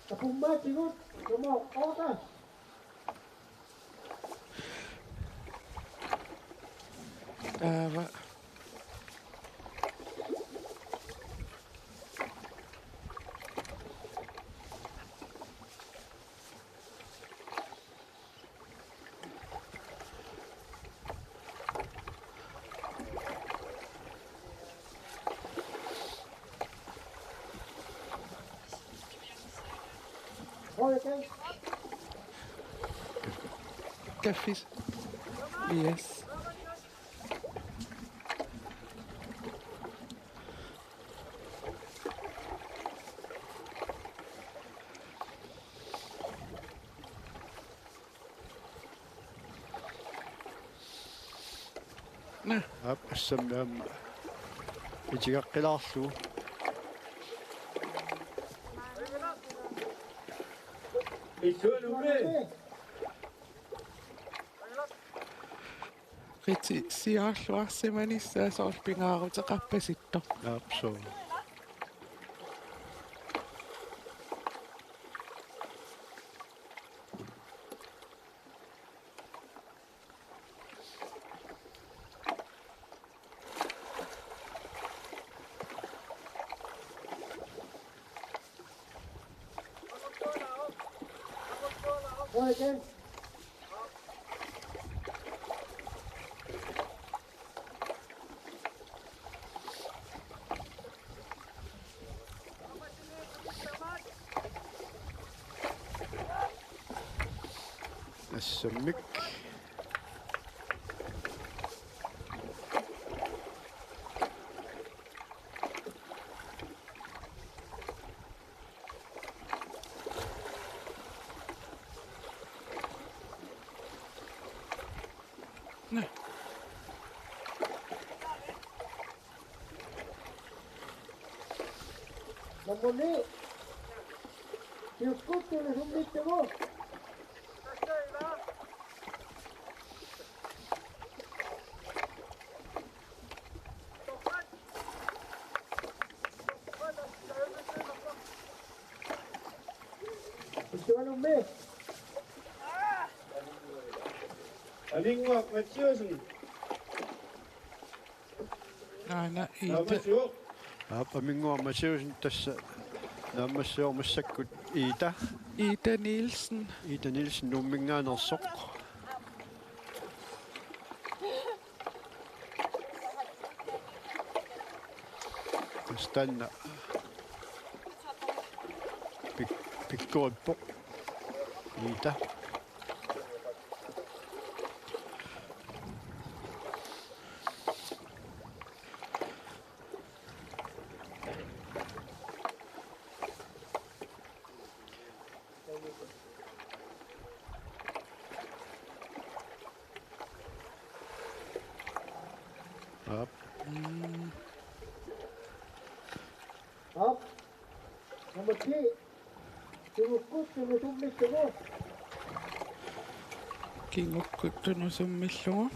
tapummaatigut, nummer otte. Taava. Kaffis. Yes. Naa. Aap, assammi aamma itigaqqilaarlugu. Issuanummi. Qitissiarluarsimanissaa soorlu pingaaruteqarpasittoq. Aap, suu. Assammik. Nummer ni. Siukkuttunut summittugu. Istuanummi. Aminnguaq Mathiassen. Aana Iita. Naammassivoq. Aap, Aminnguaq Mathiassen tassa naammassivoq, massakkut Iita. Iita Nielsen. Iita Nielsen Nuumminngaanneersoq. Tassa taanna pik-, pikkorippoq Iita. Aap. Mm. Aap. Nummer ti. Siukkuttunut summittugu. Siukkuttunut summillugu.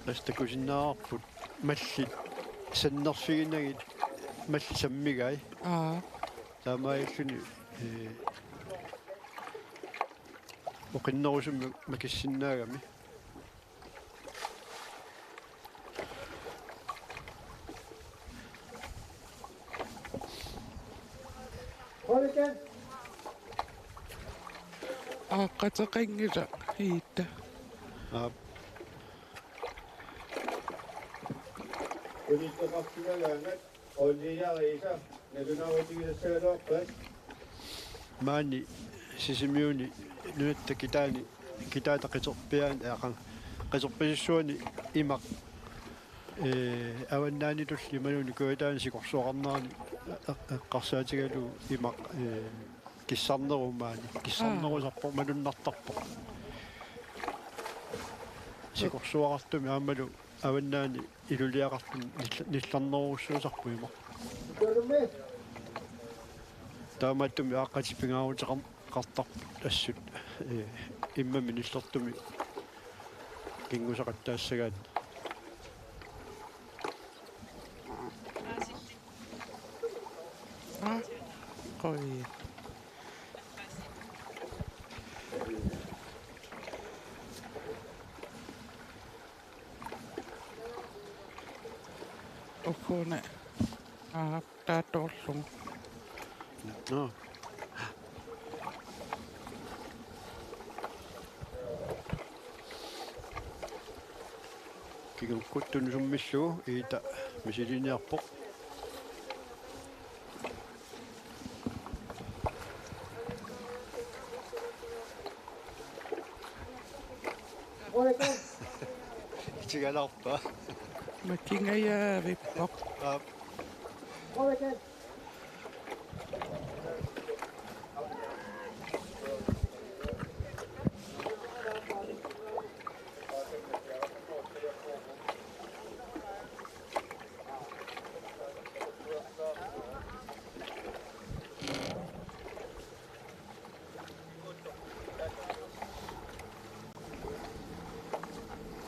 Tassa takusinnaavarput mallit sannerfiginagit mallit sammigai. Aa. Taamaalilluni, ee, oqinnerusumik makissinnaagami. Aaqqateqanngilaq Iita. Aap. Unittoqarfigalaangat Olliariisa nalunaarutigisassagaluarpaat. Maani Sisimiuni nunatta kitaani, kitaata qiterpiaani, aqan, qiterpisussuani imaq, ee, avannaanitulli imaluunniit kujataani sikorsuaqarnerani eq-, eqqarsaatigalugu imaq, ee, kissarnerup maani. Kissarnerusarpoq, malunnartarpoq. Sikorsuaqartumik aammalu avannaani iluliaqartumik nilla-, nillernerujussuusarpoq imaq. Taamaattumik aaqqatit pingaaruteqar-, qartarput assut, ee, immami nillertumi kinngusaqattaassagaanni. Aa, qoi. Ukune. Aa, taava toorlugu. Nå. Siukkuttunut summillugu Iita misiliniarpoq. Tigalaarpa. Makingajaavippoq. Aap.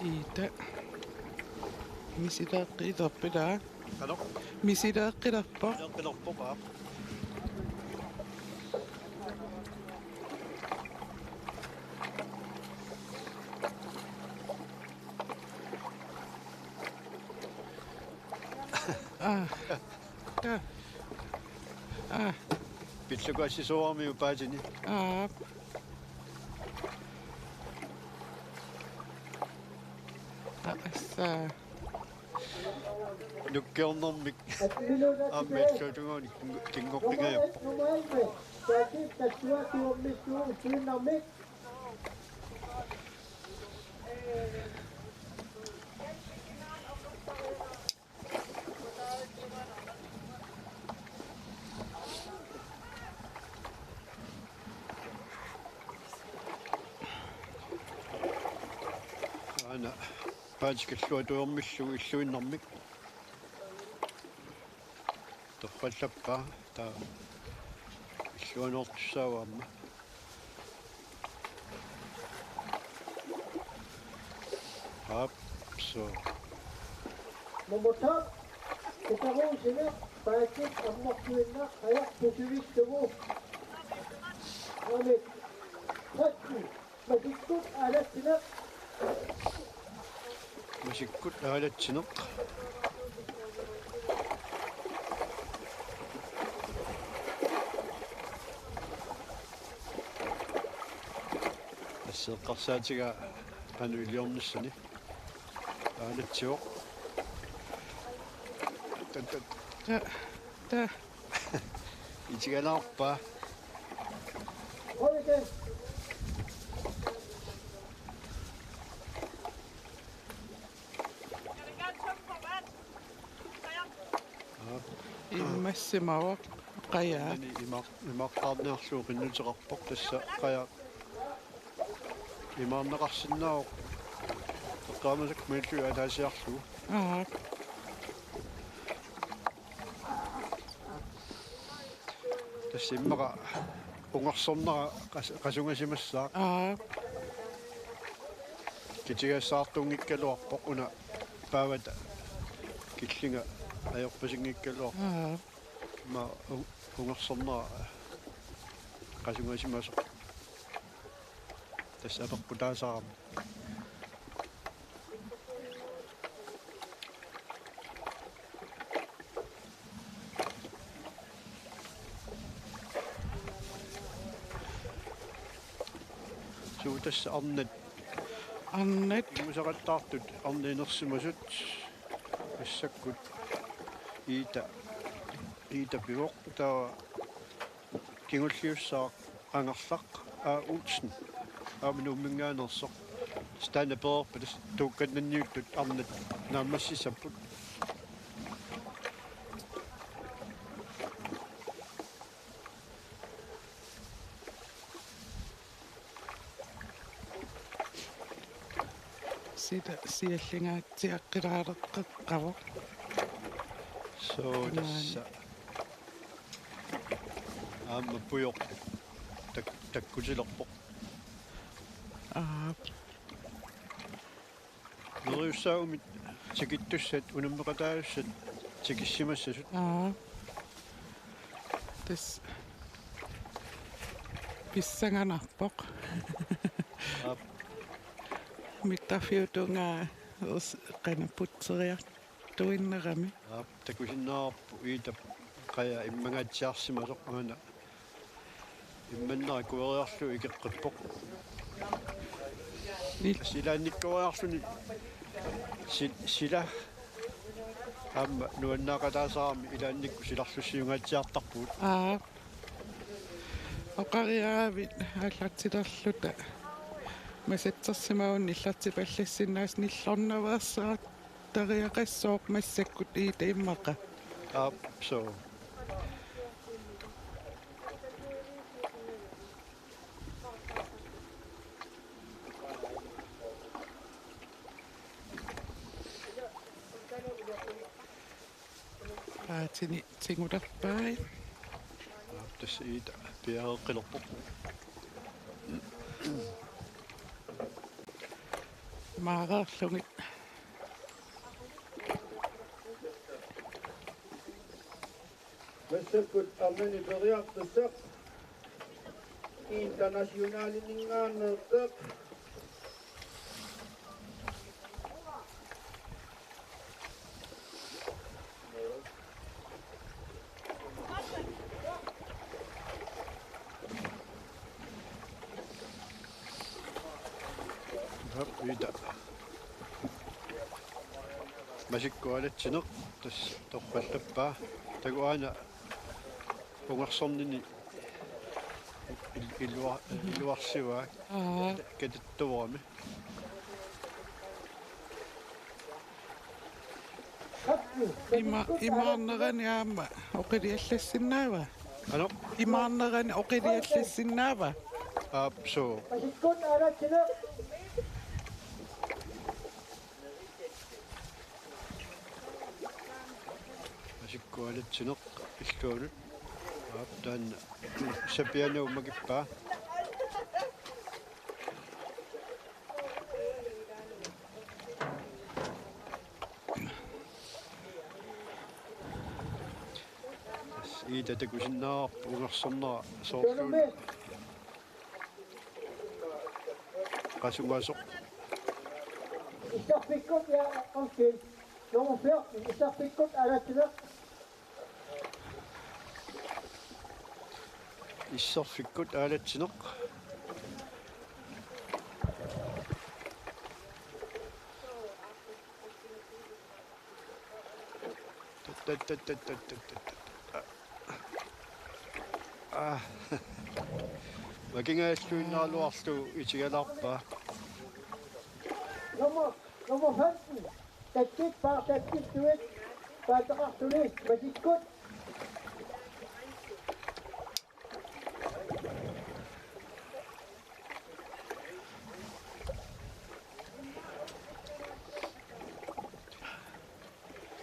Iita. Misileeqqilerput ilaa? Qanoq? Misileeqqilerpoq. Misileeqqilerpoq, aap. Aa. Taa. Aa. Pillukuassisuuarmi upaatini. Aap. Aa, assa. Nukkiornermik. Aamma illuatungaani kingo-, kingoqqingajappoq. Aana paatikalluatujormillu illuinnarmik. Torrallappaa, taava illuanoortussaavoq aamma. Aap, suu. Nummer tolv, Peter Rosene, Bakkip ammartuinnaq, Kaja Pusivissugu. Aamma tretten, Masikkut Aalatsineq. Masikkut Aalatsineq. Tassa eqqarsaatigaa qanoq iliornissani. Aalatsivoq. Ta, ta, ta. Itigalaarpaa. Immassimavoq Kaja. Ima-, imaqqaarniarlugu qinnuteqarpoq, tassa Kaja. Imaarneqarsinnaavoq. Eqqaamasakka malillugu ataasiarlugu. Aap. Tassa immaqa ungersornera qas-, qasungasimassaaq. Aap. Kitigaassaartunngikkaluarpoq una paavata killinga ajorpasinngikkaluarpoq. Aap. Immaqa u-, ungersornera qasungasimasoq. Tassa apeqqutaasarami. Suu tassa arnat. Arnat. Imusaqattaartut arnat inersimasut. Massakkut Iita, Iita pivoq, taava kingulliussaaq Angerlaq A. Olsen, aamma Nuumminngaanneersoq. Tassa taanna pereerpat, tassa tuukkannanniuttut arnat naammassissapput. Sila siallingaatsiaqqilaaleqqeqqavoq. Suu, tassa. Aamma pujoq tak-, takkutilerpoq. Aap. Neriussaagummi tikittussat, unammeqataajussat tikissimassasut. Aap. Tassa pissanganarpoq. Aap. Mittarfiup tungaa us-, qanoq putseriartuinnarami. Aap, takusinnaavarput Iitap Kaja immangaatsiarsimasoq aana. Immannera kueriarlugu ikeqqippoq. Ni- Tassa ilaannikkueriarluni si-, sila aamma nuannaaqataasarami ilaannikkut silarlussiungaatsiartarpugut. Aap. Oqariaravit aallartilerluta. Masatsersimavunga nillertipallassinnaasut, nillornaveersaartariaqassooq massakkut Iita immaqa. Aap, suu. Paatini tigulerpai. Aap, tassa Iita piareeqqilerpoq. Maareerlugit. Massakkut arnani periartussaq Internationaliminngaanneersoq. Aap, Iita. Masikkut Aalatsineq, tassa torrallappaa. Takuuk aana ungersornini il-, ilua-, iluarsivaa. Aap. Katattuarami. Ima-, imaarnerani aamma oqiliallassinnaava? Ano? Imaarnerani oqiliallassinnaava? Aap, suu. Masikkualatsineq illuanut. Aap, taanna sapianut makippaa. Iita takusinnaavarput ungersornera soorluuna qasungasoq. Issarfikkut, ja, undskyld. Nummer fjorten, Issarfikkut aalatsineq. Issarfikkut aalatsineq. Aa. Makingaalluinnaraluarlugu itigalaarpaa. Nummer, nummer femten. Tattit paarlatsillugit paataqartuni masikkut.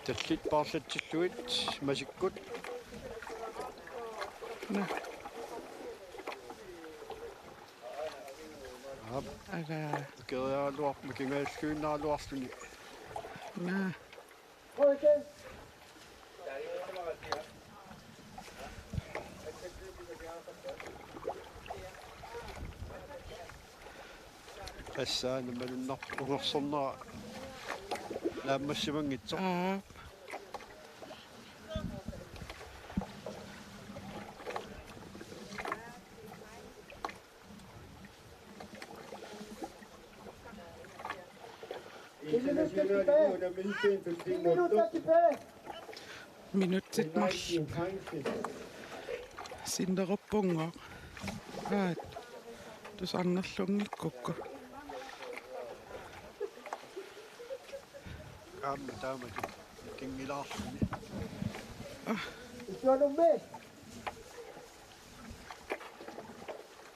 Tallit paarlatsillugit masikkut. Nå. Aap. Aga. Keriaraluarput makingaalluinnaraluarluni. Nå. Tassa nammalunnarpoq ungersornera naammassimanngitsoq. Aap. Internationale nummer femten. Minutsit marluk. Sinneruppunngooq. Aat. Tusarnerlunngikkukku. Aamma taamatut kingilaarluni. Ah. Issuanummi.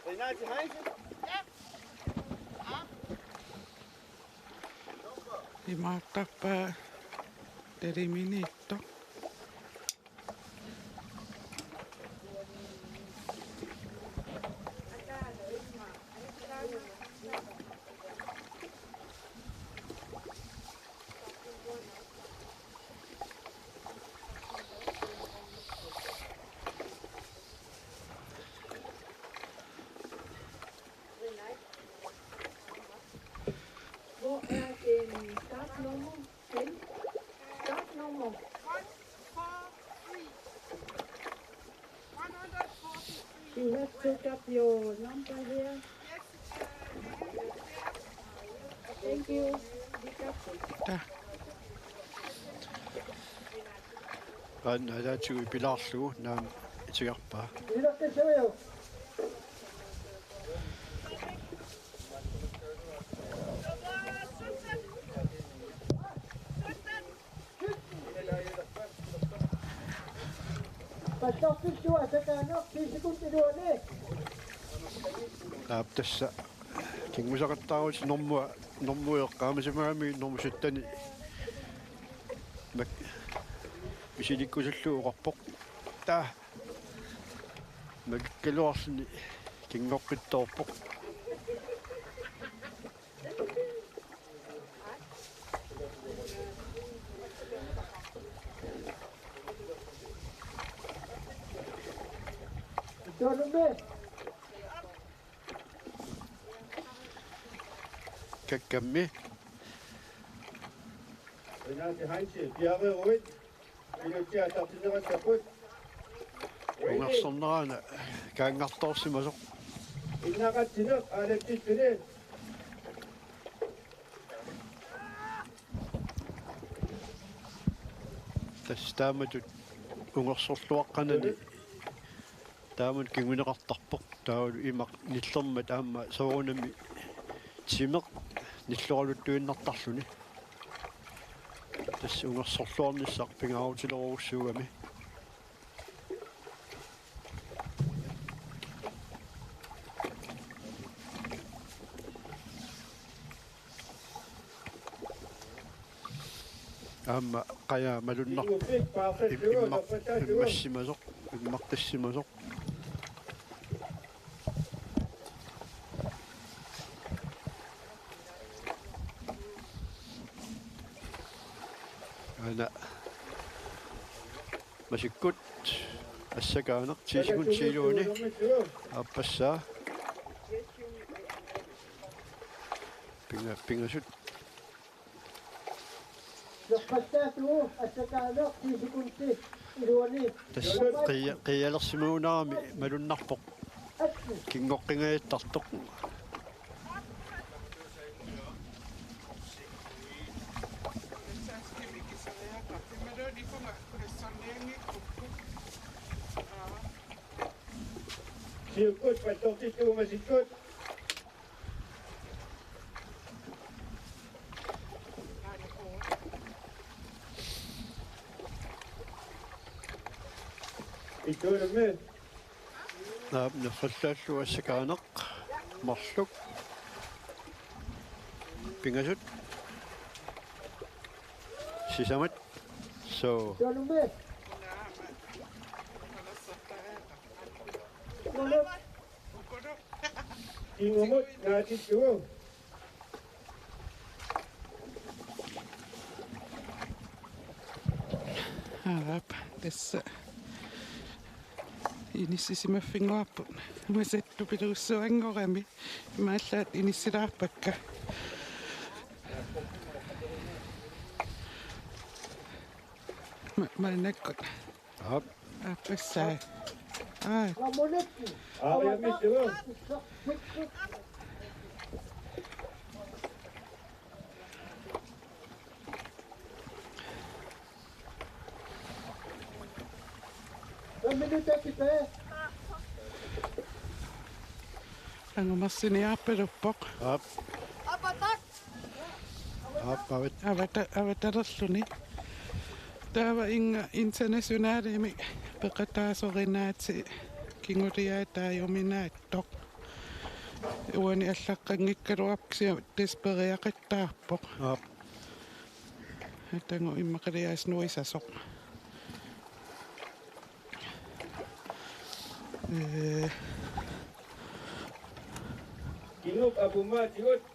Renate Heinze. Imaattarpaa taliminiittoq. Hvor er den startnummer hen? Startnummer. You have to put up your number here. Thank you. Big up. Taa. Aana ataatigut ipilaarlugu naamik itigarpaa. Aap, tassa kinngusaqattaarutit normua, normueqqaamisimagamik normu sytteni. Mak-, misilikkusullugu oqarpoq. Taa. Makikkaluarluni kingoqqittoorpoq. Kakkammi. Renate Heinze, Bjerreruit. Minutsit aallartinneqassapput. Ungersorneraana kaangartoorsimasoq. Innaqatsineq aalatsilluni. Tassa taamatut ungersorluaqqanani taamatut kinguneqartarpoq. Taavalu imaq nillermat aamma soorunami timeq nilloraluttuinnartarluni. Tassa ungersorluarnissaq pingaarutilerujussuugami. Aamma qajaa malunnarpoq. Im-, immaq-, immassimasoq, immartassimasoq. Aana. Masikkut assakaaneq ti sekundit iluani aappassaa. Pinga-, pingasut. Nerpassaasugut assakaaneq ti sekundit iluani. Tassa qia-, qialersimagunarami malunnarpoq. Kingoqqingajattartoq. Siukkut, pattortittugut masikkut. Ittuulummi. Naap, nerfallaallu assakaaneq. Marluk. Pingasut. Sisamat. Suu. Ittuulummi. Kingumut naatittugut. Aap, tassa inissisimaffinnguarput. Masattupilussuanngorami imaallaat inissilaarpakka. Ma-, maannakkut. Aap. Aappassaa. Aa. Aariammiittugut. Fem minutter tilbage. Angumarsiiaarpaluppoq. Aap. Aap, avat-. Avata-, avatalerluni. Taava inga internationalimik peqataasorinaatsit kinguliaat taajuminaattoq. Uani allaqqanngikkaluarpoq kisianni tassa periaqattaarpoq. Aap. Atagu immaqaliaasinuisasoq. Ee. Kingup apummaatigut.